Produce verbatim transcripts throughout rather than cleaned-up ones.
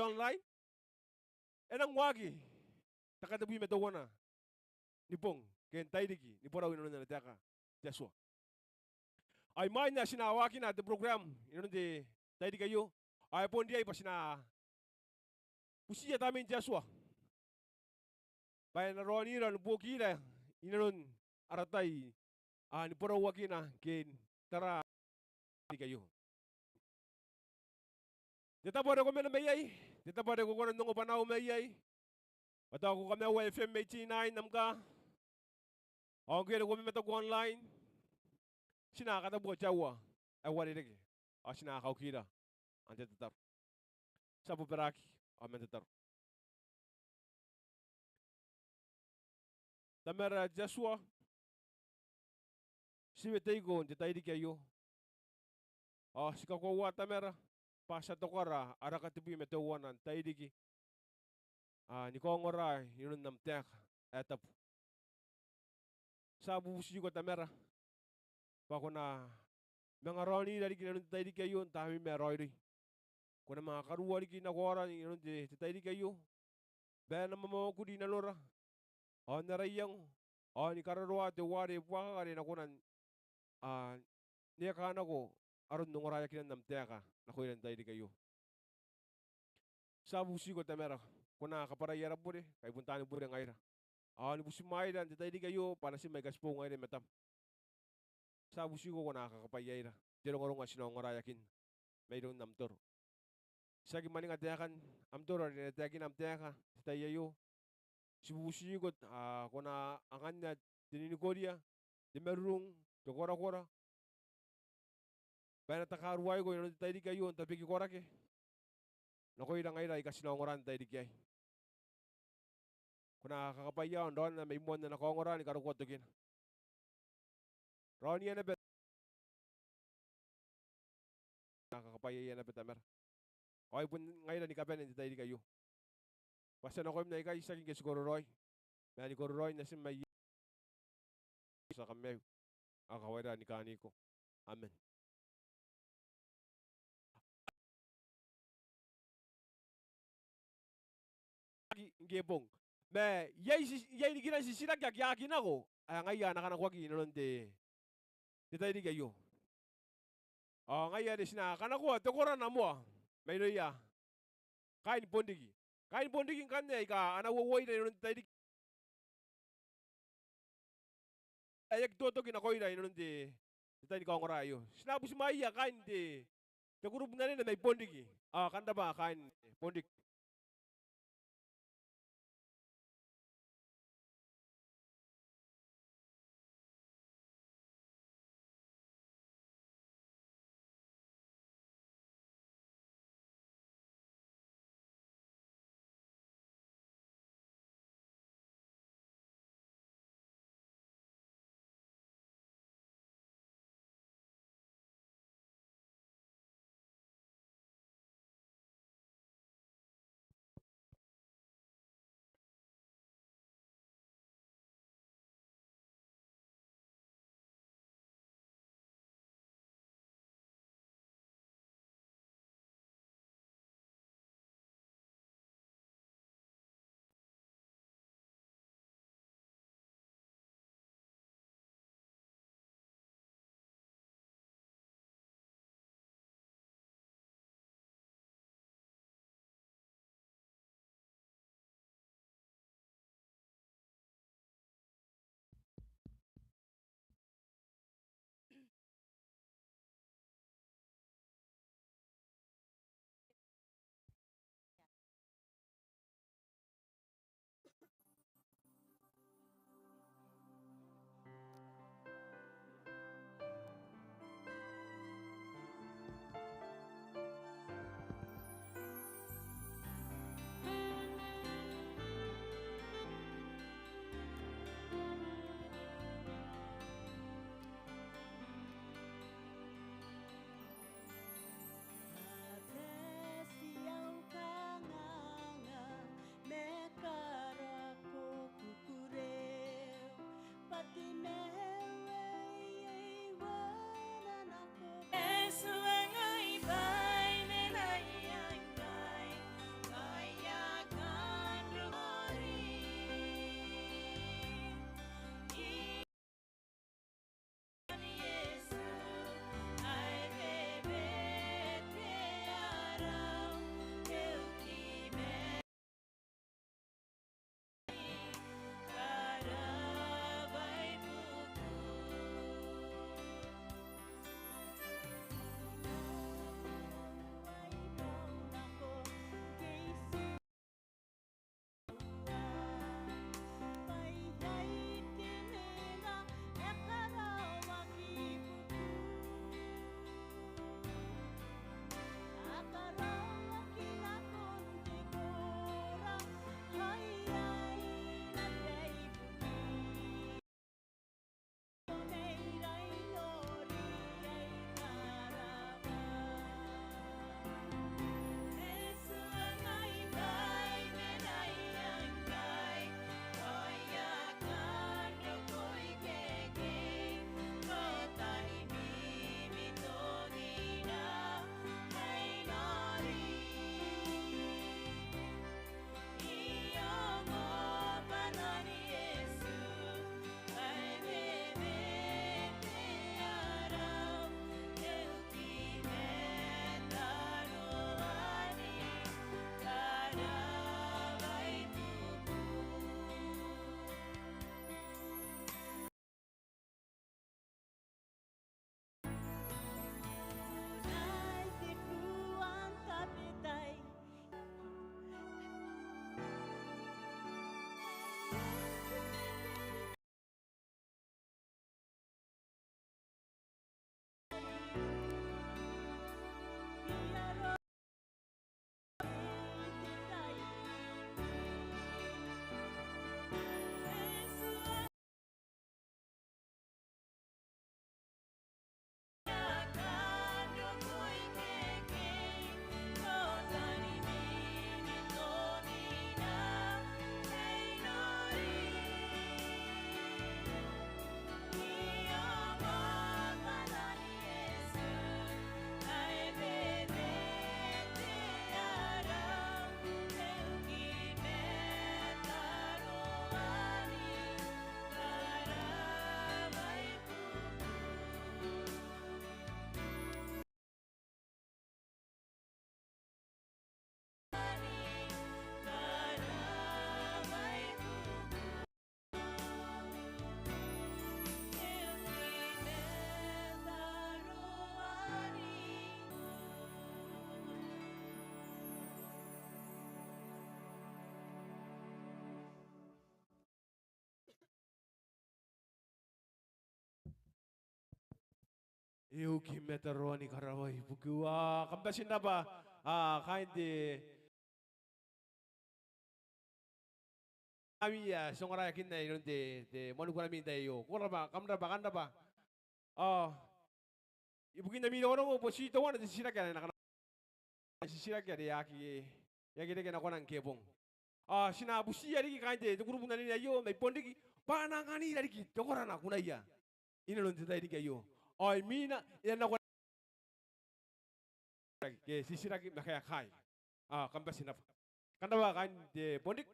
online, e nang waaki te katebwi ma teuana ni bong ke n tairiki ni borau inanon ana taeka te Atua. Ao imwain ae ti na waakina te program inanon te tairiki aio, ao e bon riai bwa ti na butiia Tamnein te Atua bwa e na raonira ni buokira inanon ara tai ni borauakina ke n tara te tairiki aio. Te tabo are ko mena mai iai, te tabo are ko kona n ongo bwanaau mai iai, bwa tao ko kamaiua FM eighty nine am kaa, ao ngke are ko mamataku online, ti na katabua te aua ae uarereke, ao ti na kaukira n te tataro. Ti a bobaraki ao man tataro. Tamara te Atua, ti weteiko n te tairiki aio. Ao ti kakoaua Tamara bwa ti a tokara ara katebwi ma teuana n tairiki ni kaongora inanon am taeka ae tabu. Ti a bubutiko Tamara bwa ko na manga raonira riki inanon te tairiki aio n taamneim ae raoiroi. Ko na manga karuoa riki nako aora inanon te, te tairiki aio, bwa e na mwamwakuri nanora ao n ara iango, ao ni kararoa teuare buakaka are e na kona n, a, n eka nako aron ongoraeakinan am taeka nakoira n te tairiki aio. Ti a bubutiko Tamara, ko na kabwarai ara bure, kai bon taani bure ngaira. Ao ni butimwaeira n te tairiki aio bwa natim aika ti boou ngaira i matam. Ti a bubutiko ko na kakabwaiaira n te rongorongo ae ti na ongoraeakinna mairoun am toro. Ti aki mwaninga taekan am toro are e na taekina am taeka n te tai aio. Ti bubutiko, a, ko na anganna te ninikoria, te marurung, te korakora, bwa e na takaruaiko inanon te tairiki aio n tabeki koraki nakoira ngaira aika ti na ongora n te tairiki aei. Ko na kakabwaia ao n raonna mai moan ana kaongora ni karokoa tokina. Raonia naba, ko na kakabwaiaia naba Tamara. Ao ai bon ngaira ni kabane n te tairiki aio. Bwa ti a nakoim n aikai tiaki ngke ti kororaoi, ma ni kororaoi natim ae Iesu, ti a kamaiu ao kawaira ni kaaniko. Amen. Ngke e bong. Ma iai ti, iai nikiran titiraki ake a aki nako ae ngaia a na kanakoaki inanon te, te tairiki aio. Ao ngaia are ti na kanakoa te korana moa mairouia kaain Bonriki. Kaain Bonriki ngkanne aika a na uouoira inanon te tairiki ae e aki totoki nakoira inanon te, te tai ni kaongora aio. Ti na butimwaeia kaain te, te kurubu n anene mai Bonriki. Ao kam rabwa kaain Bonriki. E uki ma te roo ni karawa ibukiu. Ao kam bati n rabwa, ao kaain te ami, ao ti ongoraeakinna iroun te, te moan kukurei n tai aio. Ko rabwa, kam rabwa, kam rabwa. Ao ibukin ami rongorongo, bon ti teuana te titiraki are e na kanakoa, titiraki are e aki, e aki reke nakoana ngke bong. Ao ti na butiia riki kaain te, te kurubu n anene aio mai Bonriki bwa a na anganira riki te ongora nakoia inanon te tairiki aio. Ao imwina e na nakoa ke titiraki ma kaekai. Ao kam bati n rabwa. Kam rabwa kaain te Bonriki.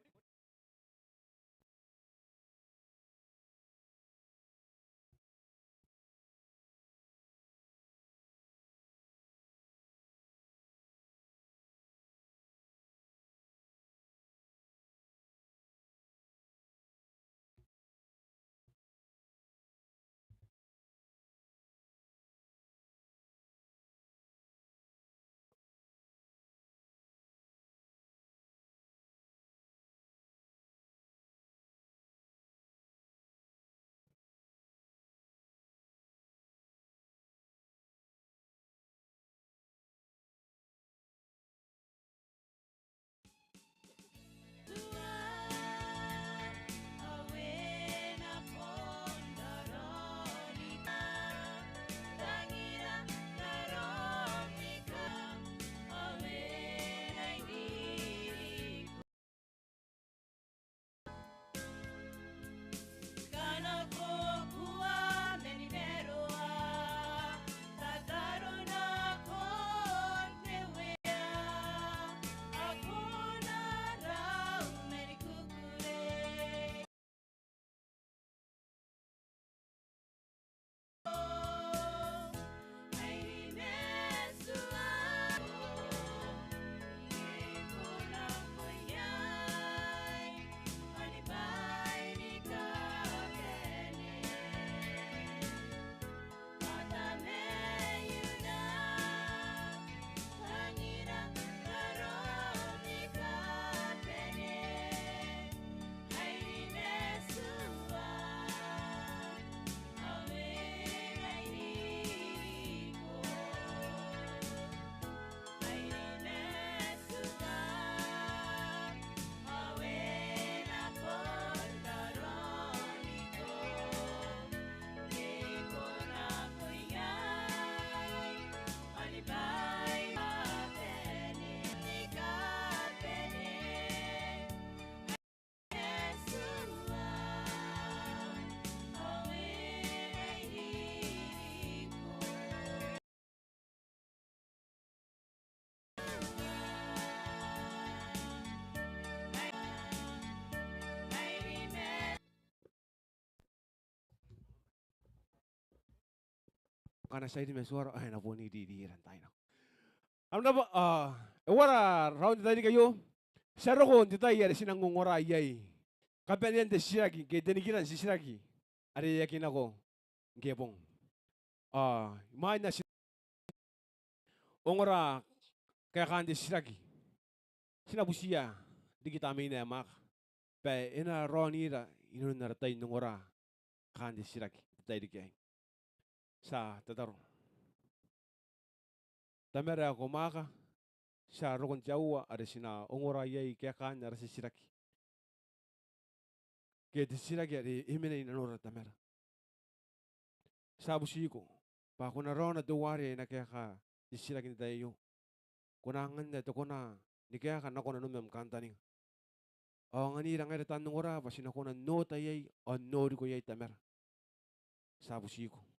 Ngkana ti a iri ma tuara, ao e na bon iriiri ira n taai nako. Kam rabwa, ao e uara raon te tairiki aio? Ti a roko n te tai are ti nang ongora iai kabanean te titiraki ke te nikira n titiraki are e aki nako ngke bong. Ao imwain ae ti ongora kaekaan te titiraki, ti na butiia riki tamneina ae mwaaka bwa e na raonira inanon ara tai n ongora kaan te titiraki n te tairiki aei. Ti a tataro. Tamara ae ko mwaaka, ti a roko n te aoa are ti na ongora iai kaekaan ara titiraki ke te titiraki are e mena inanora Tamara. Ti a butiko bwa ko na raona teuare e na kaeka te titiraki n te tai aio. Ko na anganna te kona ni kaeka nako nanom am kantaninga. Ao anganira ngaira taan ongora bwa ti na kona n oota iai ao n noriko iai Tamara. Ti a butiko.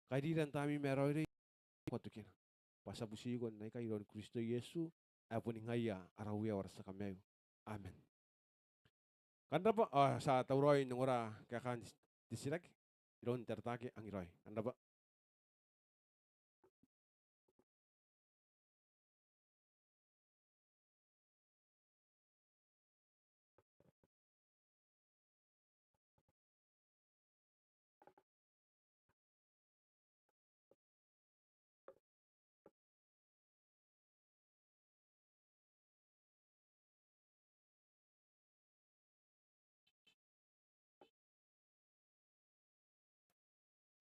Kairira n Tamnei ae Raoiroi, ko a tokina. Bwa ti a butiko n aikai iroun Kristo Iesu ae boni ngaia ara Uea ao ara tia Kamaiu. Amen. Kam rabwa, ao ti a tauraoi n ongora kaekaan te titiraki iroun te Arataki Angiraoi. Kam rabwa.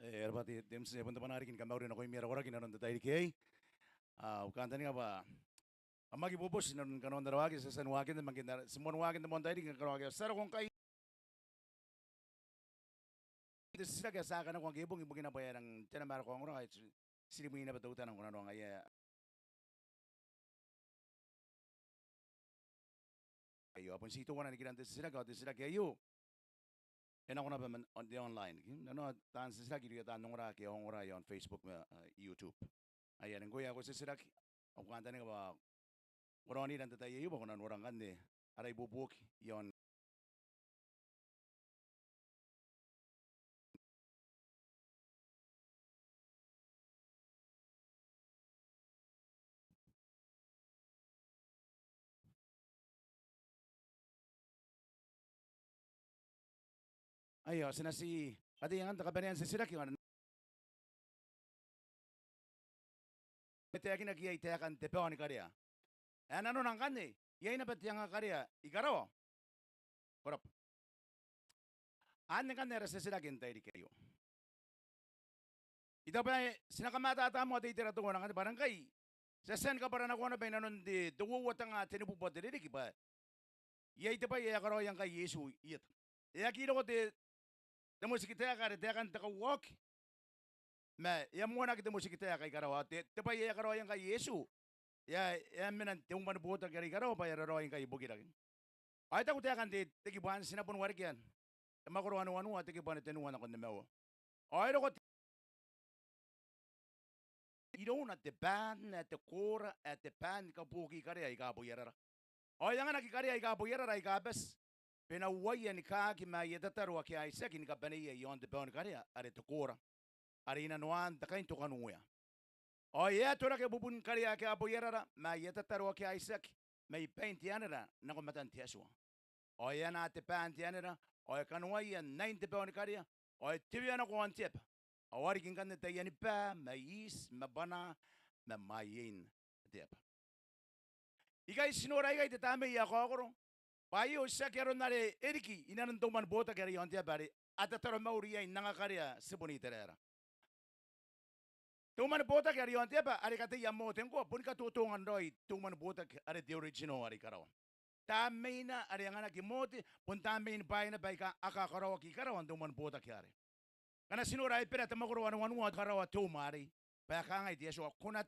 E, e rabwa te, te M C, e bon te bwanaa riki ni kamauri nakoimi ara koraki inanon te tairiki aei. Au kantaninga bwa kam aki boboti inanon kanoan ara waaki, ti a tia n waakinna, ma ngke ti a tia n waakinna moan tairiki ngkai karaoaki, ao ti a roko ngkai n te titiraki ae ti a kanakoa ngke e bong, ibukina bwa e rang tena ma ara kaongora, ao ti, ti rimwi naba teutana ngkana e nang ngaia. Aio, a bon ti teuana nikiran te titiraki, ao te titiraki aio e nako naba man on the online. Ke, nanona taan titiraki irouia taan ongora ake a ongora iaon Facebook ma, eh, YouTube. Ai are ngkoe ae ko titiraki, au kantaninga bwa ko na onira n te tai aio bwa ko na nora ngkanne ara ibuobuoki iaon Aio, ti na ti kateia ngkanne te kabanea n titiraki, ao e taekinaki iai taekan te bao ni karea. Ae nanona ngkanne, iai naba te anga karea i karawa. Ko rabwa. Anne ngkanne ara titiraki n tairiki aio. I taku bwa ti na kamatata moa te itera teuana ngkanne bwa are ngkai ti a tia ni kabwaranakoa naba inanon te, te uoua te nga tenibubua te ririki bwa iai te bwai ae e karaoia ngkai Iesu i eta. E aki roko te, te motikitaeka are taekan te kauaoki, ma e a moanaki te motikitaeka i karawa. Te, te bwai ae e karaoia ngkai Iesu, e a, e a mena n te umwa ni botaki are i karawa bwa e a raraoi ngkai ibukira. Ao e taku taekan te, te kibu anne, ti na bon warekia n te mwakoro ae wanua, te kibu ae tenua nakon nimaua. Ao e roko te, irouna te baan ae te koora ae te baan ni kabuoki karea aika boiarara. Ao e anganaki karea aika boiarara aika bati bwa e na uaia ni kaaki ma aia tataro ake a itiaki ni kabaneia iaon te bao ni karea are te koora are i nanoan te kaintokanuea. Ao e atoraki bubun karea ake a boiarara ma aia tataro ake a itiaki mai bain te anera nako matan te Atua. Ao e anaa te baan te anera, ao e kanoaia n ain te bao ni karea, ao e tewea nako aon te aba. Ao a riki ngkanne taiani baa ma iti ma bwanaa ma mwaiein te aba. Ikai ti nora ikai te tamnei ae kaokoro bwa aio tiaki aron are e riki inanon te umwa ni botaki are iaon te aba are a tataromauri iai n anga karea tibun Iteraera. Te umwa ni botaki are iaon te aba are kateia Mote ngkoa boni katotongan raoi te umwa ni botaki are te original are i karawa. Tamneina are anganaki Mote bon tamnein bwaai naba aika a kakaraoaki i karawa n te umwa ni botaki arei. Ngkana ti nora Ebera te mwakoro ae wanua, karaoa te umwa arei bwa e kangai te Atua, ko na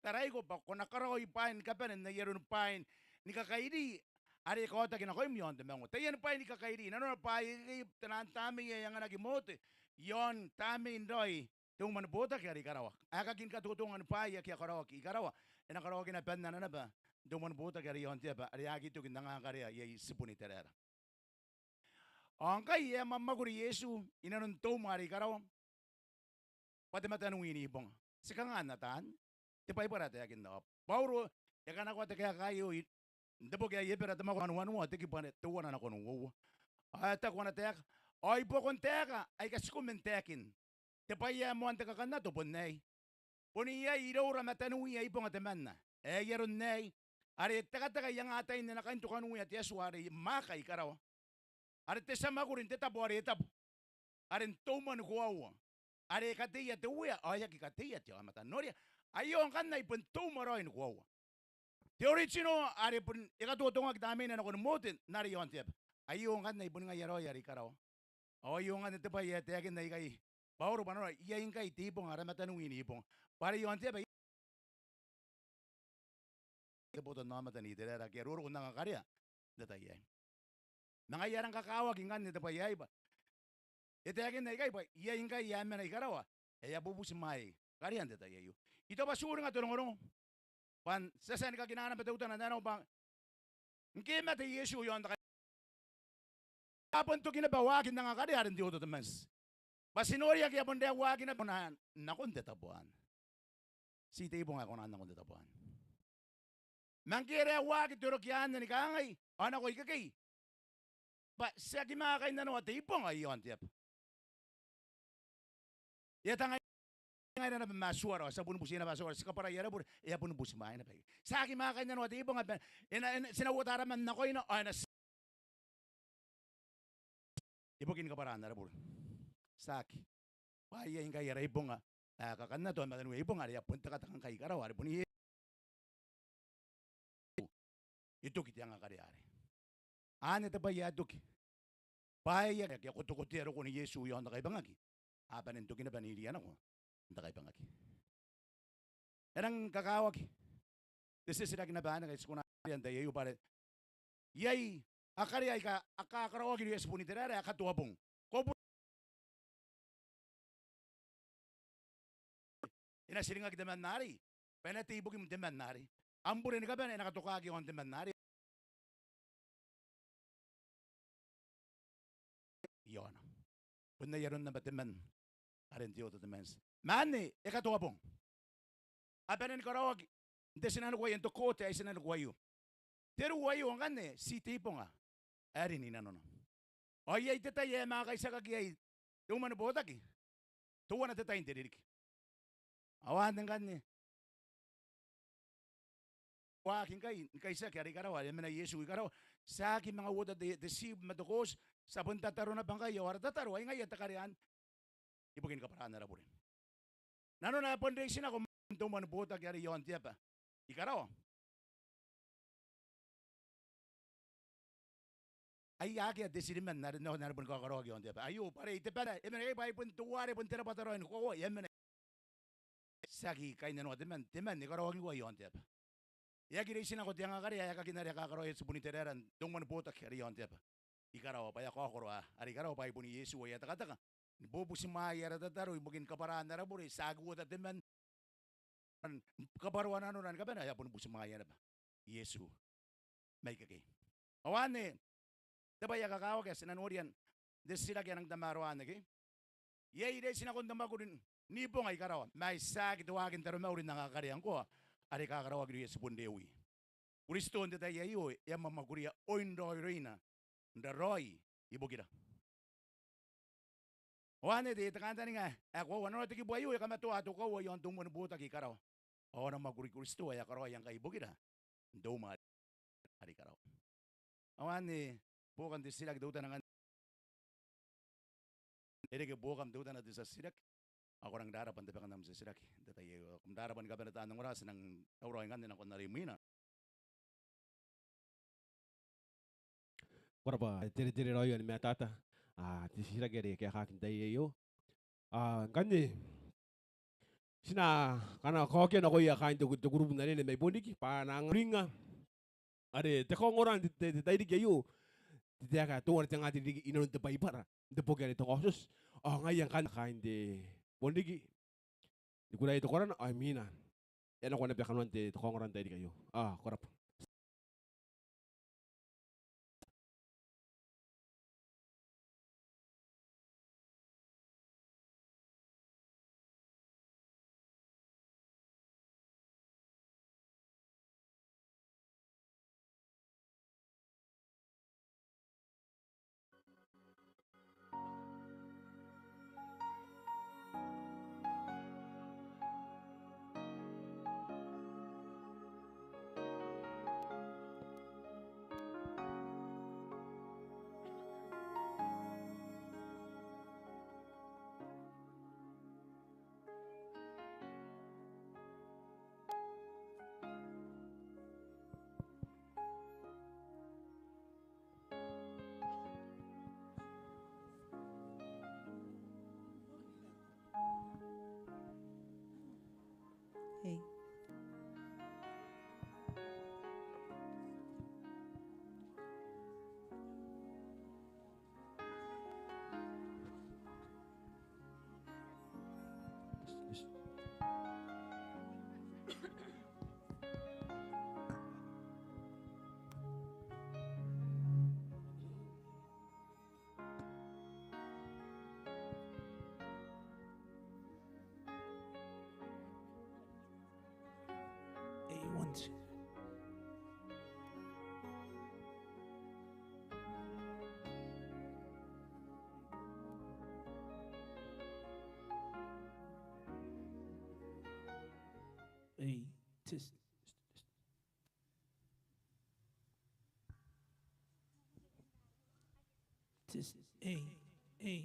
taraiko bwa ko na karaoi bwaai ni kabane n ai aron bwaai ni kakairi are e kaotaki nakoim iaon te mwaango. Taiani bwaai ni kakairi, nanona bwa iai taian tamnei ae anganaki Mote iaon tamnein raoi te umwa ni botaki are i karawa. Aekakin katotongan bwaai ake a karaoaki i karawa e na karaoaki naba n ana naba n te umwa ni botaki are iaon te aba are a aki toki n anga karea iai tibun Iteraera. Ao ngkai e a mwamwakuri Iesu inanon te umwa are i karawa bwa te mataniwi n ibonga. Ti kanga n ataa anne? Te Baibara e taekinna. Ao Bauro e kanakoa te kaeka aio n te boki ae Ebera te mwakoro ae wanua, te kibu ae teuana nakon uoua. Ao e taku ana taeka, ao i buakon taeka aika ti kume n taekin, te bwai ae moan te kakannato bon aei. Bon iai iroura mataniwia ibonga temanna ae ai aron aei, are e tekateka i angatain ana kaintokanuea te Atua are i Maaka i karawa, are te tia mwakuri n te tabo are e tabu, are n te umwa ni koaua, are e kateia te Uea ao e aki kateia te aomata. Noria, aio ngkanne ai bon te umwa raoi ni koaua. Te original are bon e katotongaki tamneina nakon Mote n are iaon te aba. Aio ngkanne ai boni ngaia raoi are i karawa. Ao aio ngkanne te bwai ae taekinna ikai Bauro bwa nanona iai ngkai te ibonga, ara mataniwi n ibonga. Bwa are iaon te aba te botannaomata n Iteraera ake a roroko n anga karea n te tai aei. Ma ngaia e rang kakawaki ngkanne te bwai aei bwa e taekinna ikai bwa iai ngkai ae mena i karawa ae a bubuti mwaai karea n te tai aio. I taku bwa ti uringa te rongorongo bwa ti a tia ni kakinaa naba teutana n aron bwa ngke e mate Iesu iaon te kai, a bon toki naba waakin anga karea are n te Old Testament. Bwa ti noria ngke a bon rae waaki naba, kona n nakon te tabo anne. Ti te ibonga ae kona n nakon te tabo anne. Ma ngke e rae waaki te orokia anne ni kangai, ao nako ikekei, bwa ti aki manga kainnanoa te ibonga iaon te aba. E a tangai ngaira naba ma tuara, ao ti a boni buti naba tuara, ti kabwarai ara bure, e a boni buti mwaina bwa ti aki manga kainnanoa te ibonga bwa e na, e na, ti na uota ara man nakoina, ao e na ti ibukin kabwaraan ara bure. Ti aki. Bwa iai ngkai ara ibonga ae kakannato ma teniua ibonga are a bon tekateka ngkai i karawa are bon iai. E toki te angakarea arei. Anne te bwai ae toki. Bwa e a, e a kotokotoa rokon Iesu i aon te kaibangaki. A bane n toki naba n irianako n te kaibangaki. E nang kakawaki te titiraki naba anne ngkai ti kona n noria n tai aio bwa are iai akarea aika a kakaraoaki irouia tibun Iteraera ae katoa bong. Ko bu- E na tiringaki temanna arei bwa e na tei ibukim temanna arei. Am bure ni kabane e na katokaki i aon temanna arei. I aona. Bon ai aron naba temanna are n te Old Testament. Ma anne e katoa bong. A bane ni karaoaki n te tinaniku aio, n te court ae i tinaniku aio. Te ruu aio ngkanne ti te ibonga ae rin i nanona. Ao iai te tai ae manga kaitiakaki iai te umwa ni botaki. Teuana te tai n te ririki. Ao anne ngkanne. Waaki ngkai, ni kaitiaki are i karawa, are e mena Iesu i karawa. Ti aki manga uota te, te sheep ma te goats, ti a bon tataro naba ngkai, ao ara tataro ai ngaia te karea anne. Ibukin kabwaraan ara bure. Nanona ae bon reitinako man te umwa ni botaki are i aon te aba i karawa. Ai akea te tiriman are nanona are boni kakaraoaki i aon te aba aio, bwa are i te bana, e mena iai bwa ai bon teuare bon te rabwata raoi ni koaua, e a mena. Ti aki kainnanoa teman, teman e karaoaki ngkoa i aon te aba. E aki reitinako te angakarea ae kakin are a kakaraoia tibun Iteraera n te umwa ni botaki are i aon te aba i karawa, bwa e a kaokoro are i karawa bwa ai bon Iesu ae a tekateka ni bubutimwaai ara tataro ibukin kabwaraan ara bure. Ti aki uota teman, kabwaroa nanora ni kabane, ao e a boni butimwaeia naba Iesu mai ikekei. Ao anne te bwai ae kakawaki ae ti na noria n te titiraki ae nang tamaroa anne ke. Iai reitinakon te mwakuri n ibonga i karawa, ma ai tiaki te waaki n taromauri n angakarea ngkoa are kakaraoaki irouia tibun Rewi. Kristo n te tai aio e a mwamwakuria oin raoiroina n raraoi ibukira. Ao anne te, te kantaninga ae koaua, nanona te kibu aio e kamatoa te koaua i aon te umwa ni botaki i karawa. Ao ana mwakuri Kristo ae a karaoia ngkai ibukira n te umwa are i karawa. Ao anne buokan te titiraki teutana ngkanne. E reke buokam teutana te tia titiraki. Ao ko nang rarabwa n tabekan am tia titiraki n te tai aio. Kam rarabwa ni kabane taan ongora, ti nang tauraoi ngkanne nakon are imwina. Ko rabwa, teretere raoi ao ni matata. A, te titiraki are kaekaaki n tai aio. A, ngkanne ti na kanakoa nakoia kaain te, te kurubu n anene mai Bonriki bwa a na uringa are te kaongora n te, te, te tairiki aio, te taeka teuare tenga te ririki inanon te Baibara n te boki are te Kaotioti. Ao ngaia ngkanne kaain te Bonriki, ni kunaia te korana ao imwina e a nako naba kanoan te, te kaongora n tairiki aio. A, ko rabwa. Hey. Hey, one, two. Hey, test. Test. Hey, hey.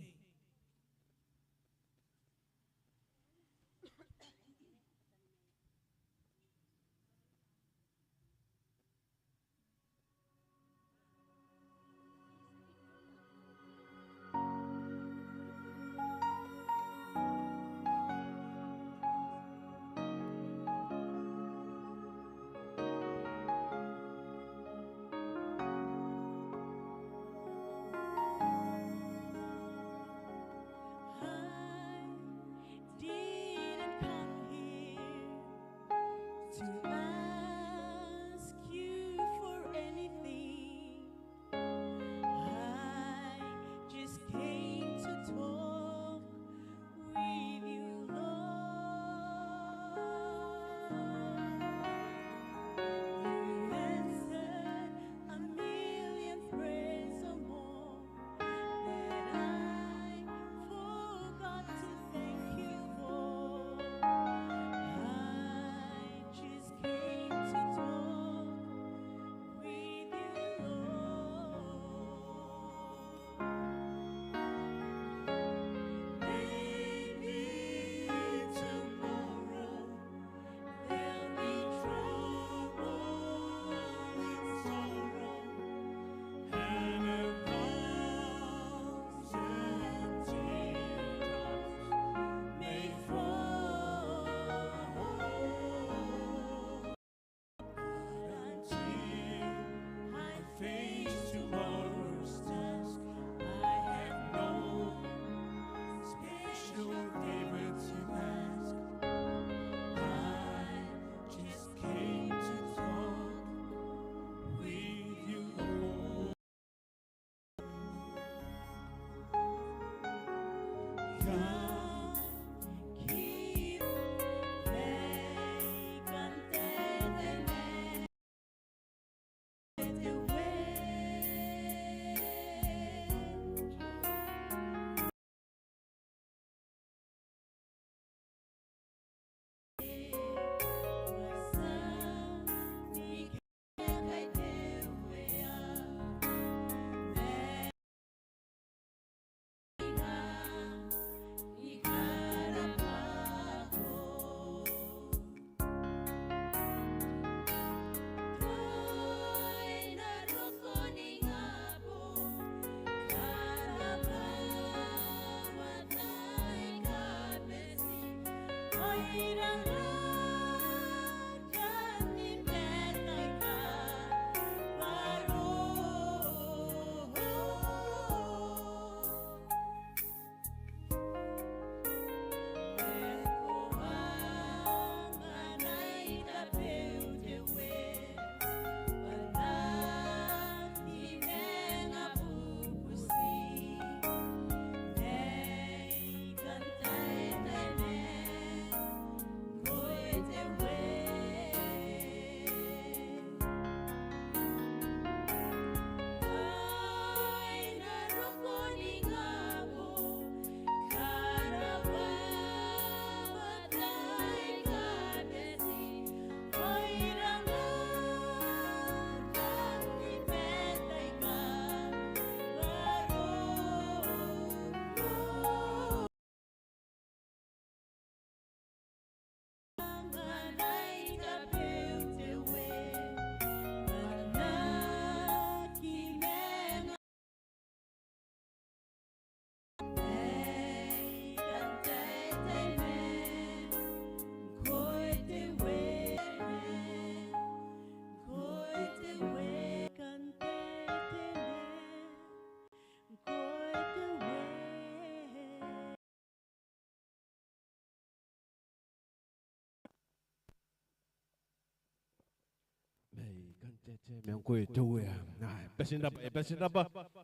Mai kan te, te, mai ngkoe te Uea. Ai bati n rabwa, ai bati n rabwa.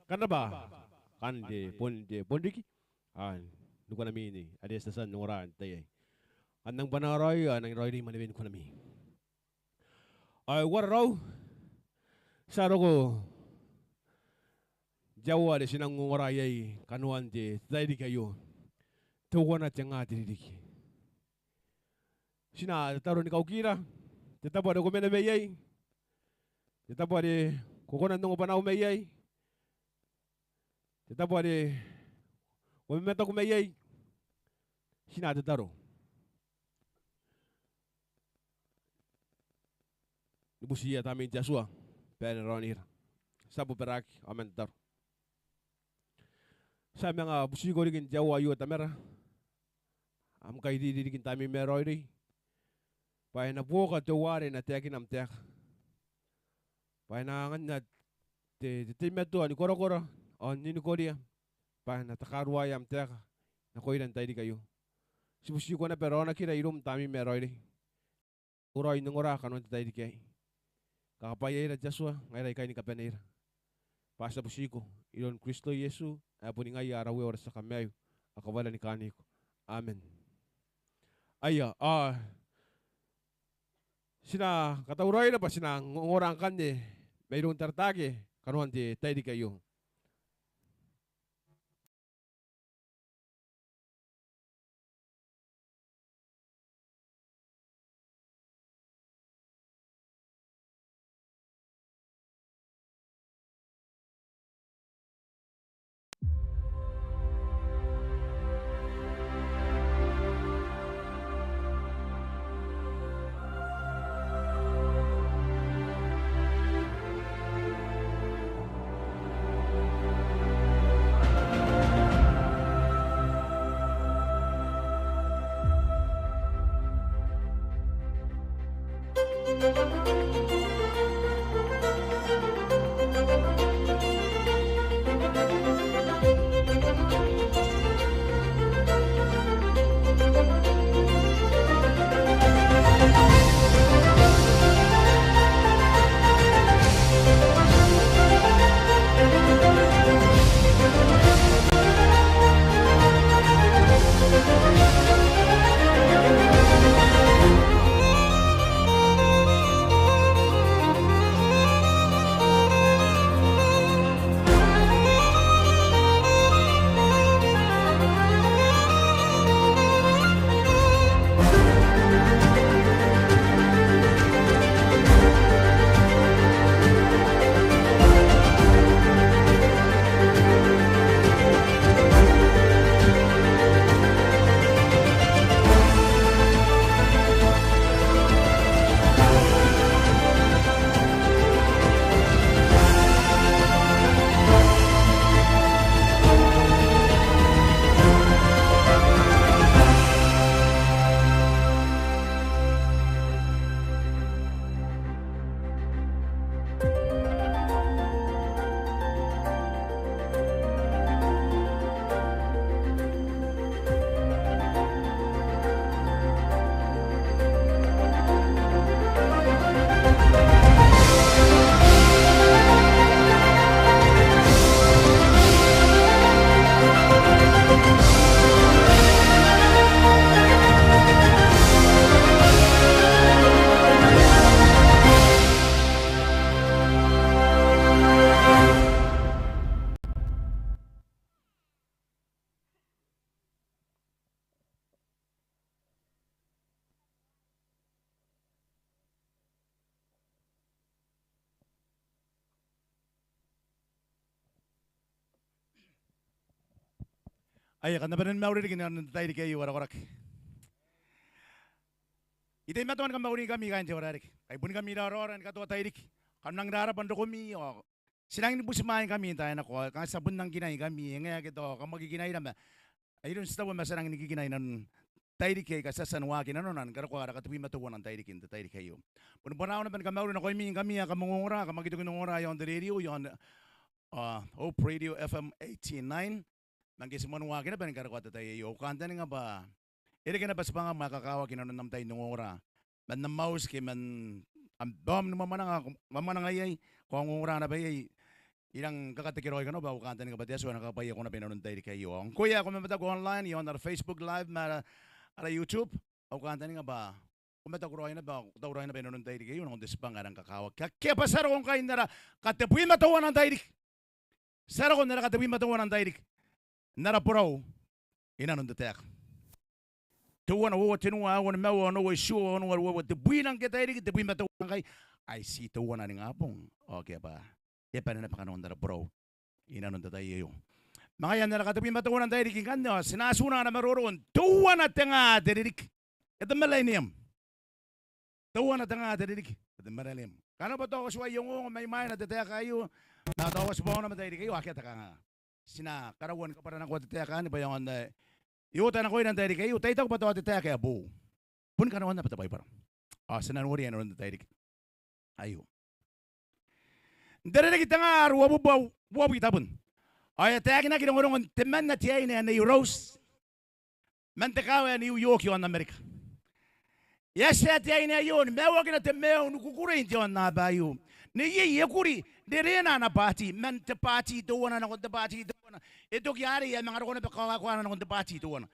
Kam na bati kan te bon, te bon riki. Ai ni kanami ni are ti a tia n ongora n te tai aei. Kam nang bwanaa raoi, ao nang raoiroi manewen kanami. Ai uara raou, ti a roko n te aoa are ti nang ongora iai kanoan te tairiki aio. Teuana te nga te ririki. Ti na tataro ni kaukira, te tabo are ko mena mai iai, te tabo are ko kona n ongo bwanaau mai iai, te tabo are ko mamataku mai iai, ti na tataro. Ni butiia Tamnein te Atua bwa e na raonira. Ti a bobaraki ao man tataro. Ti a manga butiko riki n te aoa aio Tamara, am kairiri riki n Tamneim ae raoiroi, bwa e na buoka teuare e na taekina am taeka, bwa e na anganna te, te teimatoa ni korakora ao n ninikoria, bwa e na takaruaea am taeka nakoira n tairiki aio. Ti butiko naba raonakira iroum Tamneim ae raoiroi. Ko raoi n ongora kanoan te tairiki aei. Kakabwaiaira te Atua, ngaira ikai ni kabaneira. Bwa ti a butiko iroun Kristo Iesu ae boni ngaia ara Uea ao ara tia kamaiu, ao kawaira ni kaaniko. Amen. Aia, ao ti na katauraoira bwa ti na ongora ngkanne mairoun Taratake kanoan te tairiki aio. Aia, kam na bane ni mauri riki n aron te tairiki aio ae koraki. I teimatoa ni kamauri ngkami kaain te aono are riki. Kai bon ngkami raoraora ni katoa tairiki. Kam nang rarabwa n rokomi ao ti rangi ni butimwaeingkami n taai nako. Kanga ti a bon nang kinai ngkami, e ngae ake tao kam aki kinaira ma ai aron titebo ma ti a rangi ni kikinai nanon tairiki aika ti a tia n waaki nanona ni karokoa ara katebwi ma teuana n tairiki n te tairiki aio. Boni bwanaau naba ni kamauri nakoimi ngkami ae kam ongongora, kam aki toki n ongora iaon te radio, iaon, ah, Hope Radio F M eighty-nine. Ma ngke ti moan waaki naba ni karokoa te tai aio, au kantaninga bwa e reke naba tibwangam ae kakawaki inanon am tai n ongongora. Man am auti ke man am baom ni mwamwananga, mwamwananga iai, ko a ongongora naba iai, I rang kakatekeraoi kanoa bwa au kantaninga bwa te Atua e na kakabwaiako naba inanon te tairiki aio. Ao ngkoe ae ko mamataku online, iaon ara Facebook Live ma ara, ara YouTube, au kantaninga bwa ko mataku raoi naba, ko tauraoi naba inanon te tairiki aio nakon te tibwanga ae rang kakawaki. Akea bwa ti a roko ngkai n ara katebwi ma teuana n tairiki. Ti a roko n ara katebwi ma teuana n tairiki n ara borau inanon te taeka. Teuana, uoua, tenua, aua, nimaua, onoua, itiua, onoua, ruaiwa, tebwina ngke tairiki, tebwi ma teuana ngkai. Ai ti teuana ningabong. Ao akea bwa e bane naba kanoan ara borau inanon te tai aio. Ma ngaia n ara katebwi ma teuana n tairiki ngkanne ao ti na atuna ana maroro n teuana te nga te ririki. E te millennium. Teuana te nga te ririki. E te millennium. Kanga bwa tao ti a ongoongo mai mwaina te taeka aio, ma tao ti a bwanaau ma te tairiki aio, akea te kanganga. Ti na karaua ni kabwaranakoa te taeka anne bwa e aonga n, e ota nakoira n te tairiki aio, tai taku bwa tao te taeka ae boou. Boni kanoan naba te Baibara. Ao ti na noria inanon te tairiki aio. N te ririki tengaa ruabubua uabwi tabun ao e a taekinaki rongorongon temanna te aine ae Nei Rose man te kaawa ae New York iaon Amerika. E a tia te aine aio ni maiuakina te maiu ni kukurei n te aonnaba aio. Neiei e kuri, rerena ana bwaati, man te bwaati teuana nakon te bwaati teuana. E toki arei ae manga roko naba kawaekoana nakon te bwaati teuana.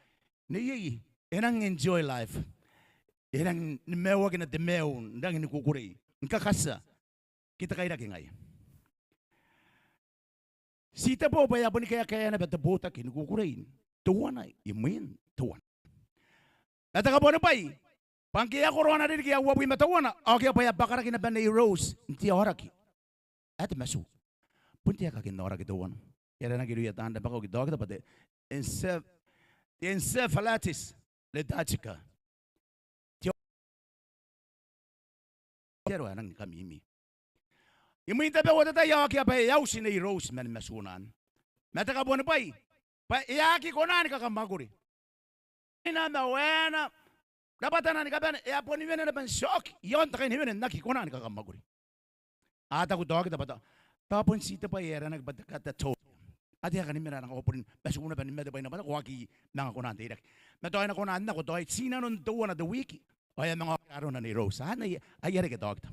Neiei e nang enjoy life. E nang ni maiuakina te maiu, n rangi ni kukurei, ni kakatia ke te kairaki ngaia. Ti tebo bwa e a boni kaekaea naba te botaki ni kukurei teuana imwin teuana. Ma te kabuanibwai bwa ngke e a koro ana ririki ae uabwi ma teuana ao akea bwa e a bwakaraki naba Nei Rose n te aoraki ae te matu. Bon te aekaki n aoraki teuana. E aranaki irouia taan rabakau ke taokita bwa te enceph-, te encephalitis lethargica. Te aroaro ae nang ni kamimi. Imwin tabeua te tai ao akea bwa e a uti Nei Rose man matuna anne. Ma te kabuanibwai bwa e a aki kona ni kakamwakuri. Inanon waena, rabwatana ni kabane, e a boni wene naba n tioki iaon te kainiwene n aki kona ni kakamwakuri. A taku taokita bwa tao, tao bon ti te bwai ae aranaki bwa te catatonia. Ao te aeka ni mena nako boni matu naba ni mate bwaina bwa tao ko aki manga kona n teirake. Ma tao e na kona n nako tao i tinanon teuana te wiki ao e a manga okira arona Nei Rose. Anne aia, aia reke taokita.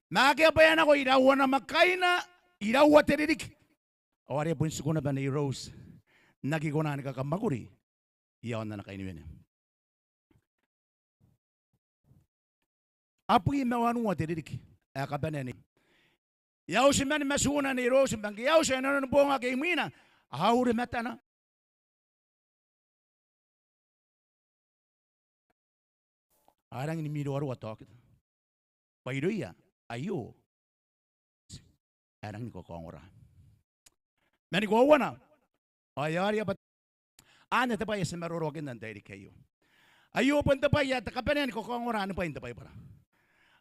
Ma akea bwa e a nako iraua namwakaina, iraua te ririki ao are bon tiku naba Nei Rose n aki kona ni kakamwakuri iaon ana kainiwene. Abwi ma wanua te ririki ae kabanea Nei, e a uti man matuna Nei Rose, ma ngke e a uti ao inanon boong ake imwina a aure matana. A rangi ni miroaroa taokita bwa irouia aio ae rangi ni kakaongora. Ma ni koauana ao e a oti bwa anne te bwai ae ti maroroakinna n tairiki aio. Aio bon te bwai ae te kabanea ni kakaongora ni bwai n te Baibara.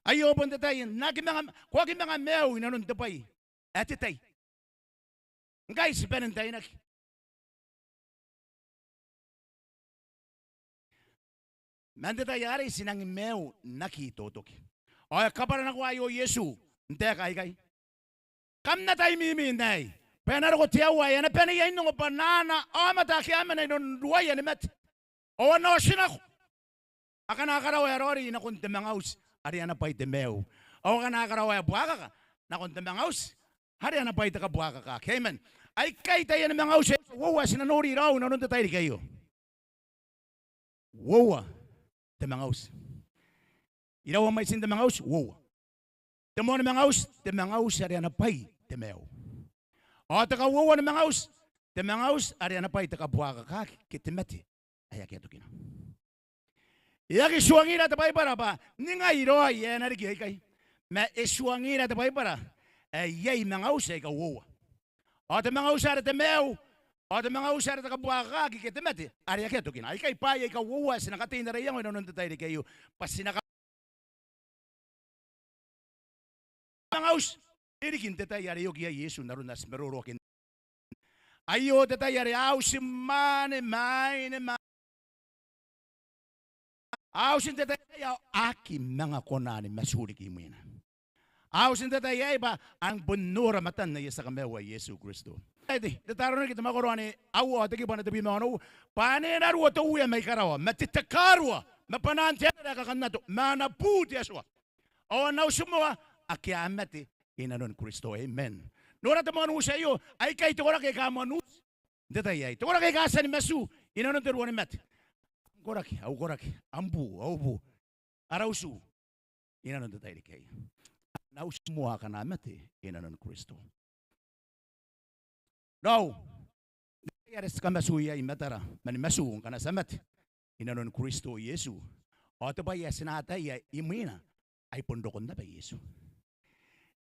Aio bon te tai n aki manga, ko aki manga maiu inanon te bwai ae te tai. Ngkai ti bane n tainaki. Man te tai arei ti nangi maiu n aki totoki. Ao e kabwaranakoa aio Iesu n taeka aikai. Kam na tai mimi n aei, bwa e na roko te aoa ae e na bane iai n ongo bwanaana aomata ake a mena inanon ruaia ni mate ao a na otinako. Akana a karaoa ae raoiroi nakon te manga uti are ana bwai te maiu, ao akana a karaoa ae buakaka nakon te manga uti are ana bwai te kabuakakaki. Amen. Aikai taian manga uti aika uoua ae ti na nori raou inanon te tairiki aio. Uoua te manga uti. Iraua mwaitin te manga uti? Uoua. Te moani manga uti, te manga uti are ana bwai te maiu. Ao te kauoua ni manga uti, te manga uti are ana bwai te kabuakakaki ke te mate ae akea tokina. E aki tuangira te Baibara bwa ningai raoi ae na riki aikai. Ma e tuangira te Baibara ae iai manga uti aika uoua. Ao te manga uti are te maiu, Ao te manga auti are te kabuakakaki ke te mate are akea tokina. Aikai bwaai aika uoua ae ti na katei n ara iango inanon te tairiki aio. Bwa ti na ka- manga auti, e riki n te tai are e oki iai Iesu n aron ae ti maroroakinna. Aio te tai are a uti mwaane, mwaane, mwaane. A uti n te tai aei ao a aki manga kona ni matu riki imwina. A uti n te tai aei bwa a nang bon nora matan aia tia kamaiu ae Iesu Kristo. Ae te, te Tetaronike te mwakoro ae aua ao te kibu ae tebwi ma onoua. Bwa ane e na ruo te Uea mai karawa, ma te takarua, ma bwanaan te anera ae kakannato, ma ana bu te Atua. Ao a na uti moa ake a mate inanon Kristo. Amen. Nora te moan uti aio, aikai te koraki aika a moan uti n te tai aei. Te koraki aika a tia ni matu inanon te ruanimate. Am koraki, au koraki, am bu, au bu. Ara utu inanon te tairiki aei. A na uti moa akana mate inanon Kristo. Raou, n te tai are ti kamatu iai i matara, ma ni matu ngkana ti a mate inanon Kristo Iesu. Ao te bwai ae ti na ataia imwina, ai bon rokon naba Iesu.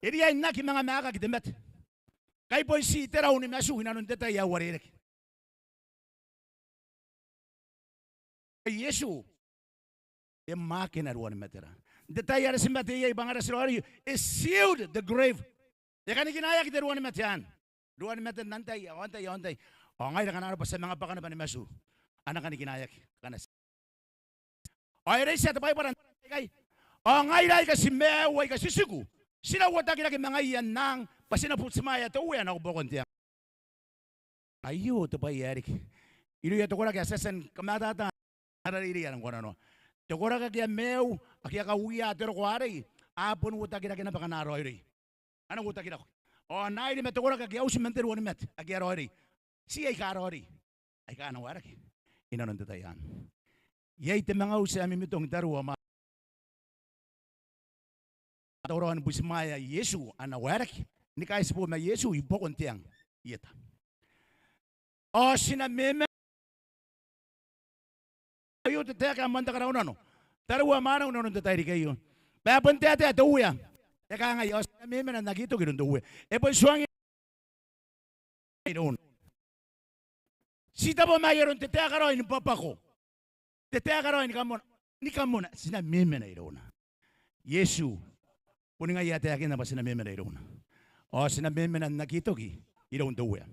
E riai n aki manga maakaki te mate. Kai bon ti te rau ni matu inanon te tai ae uarereke. Iesu e mwaakina ruanimatera. N te tai are ti mate iai bwa ngaira ti raoiroi, e sealed the grave. E kanikinaeaki te ruanimate anne. Ruanimate n antai, ao antai, ao antai. Ao ngaira ngkana arona bwa ti a manga bwaka naba ni matu, a na kanikinaeaki. Ngkana ti Ao e reitia te Baibara n te tai aikai. Ao ngaira aika ti maiu, aika ti tiku, ti na uotakirake ma ngaiia n ang, bwa ti na butimwaea te Uea nako buakon te ang. Aio te bwai ae riki irouia te koraki ae ti a tia ni kamatata n ara reirei ae nang kona. Te koraki ake a maiu, ake a kauia te roko arei, a bon uotakirake naba ngkana a raoiroi. A na uotakirake. Ao n airi ma te koraki ake a uti man te ruanimate, ake a raoiroi, ti aika raoiroi aika a na waerake inanon te tai anne. Iai te manga uti ae mimitong i Tarawa ma a tauraoi ni butimwaea Iesu, a na waerake ni kaitibo ma Iesu i buakon te ang i eta. Ao ti na memena. Aio te taeka ae moan te karaunano. Tarawa ma nang nanon te tairiki aio. Bwa e bon taetae te Uea. E kangai, ao ti na memena n aki toki iroun te Uea. E bon tuangiia irouna. Ti tabo mai aron te taeka raoi ni bwabwako, te taeka raoi ni kamona, ni kamona, ti na memena irouna. Iesu boni ngaia ae taekinna bwa ti na memena irouna. Ao ti na memena n aki toki iroun te Uea.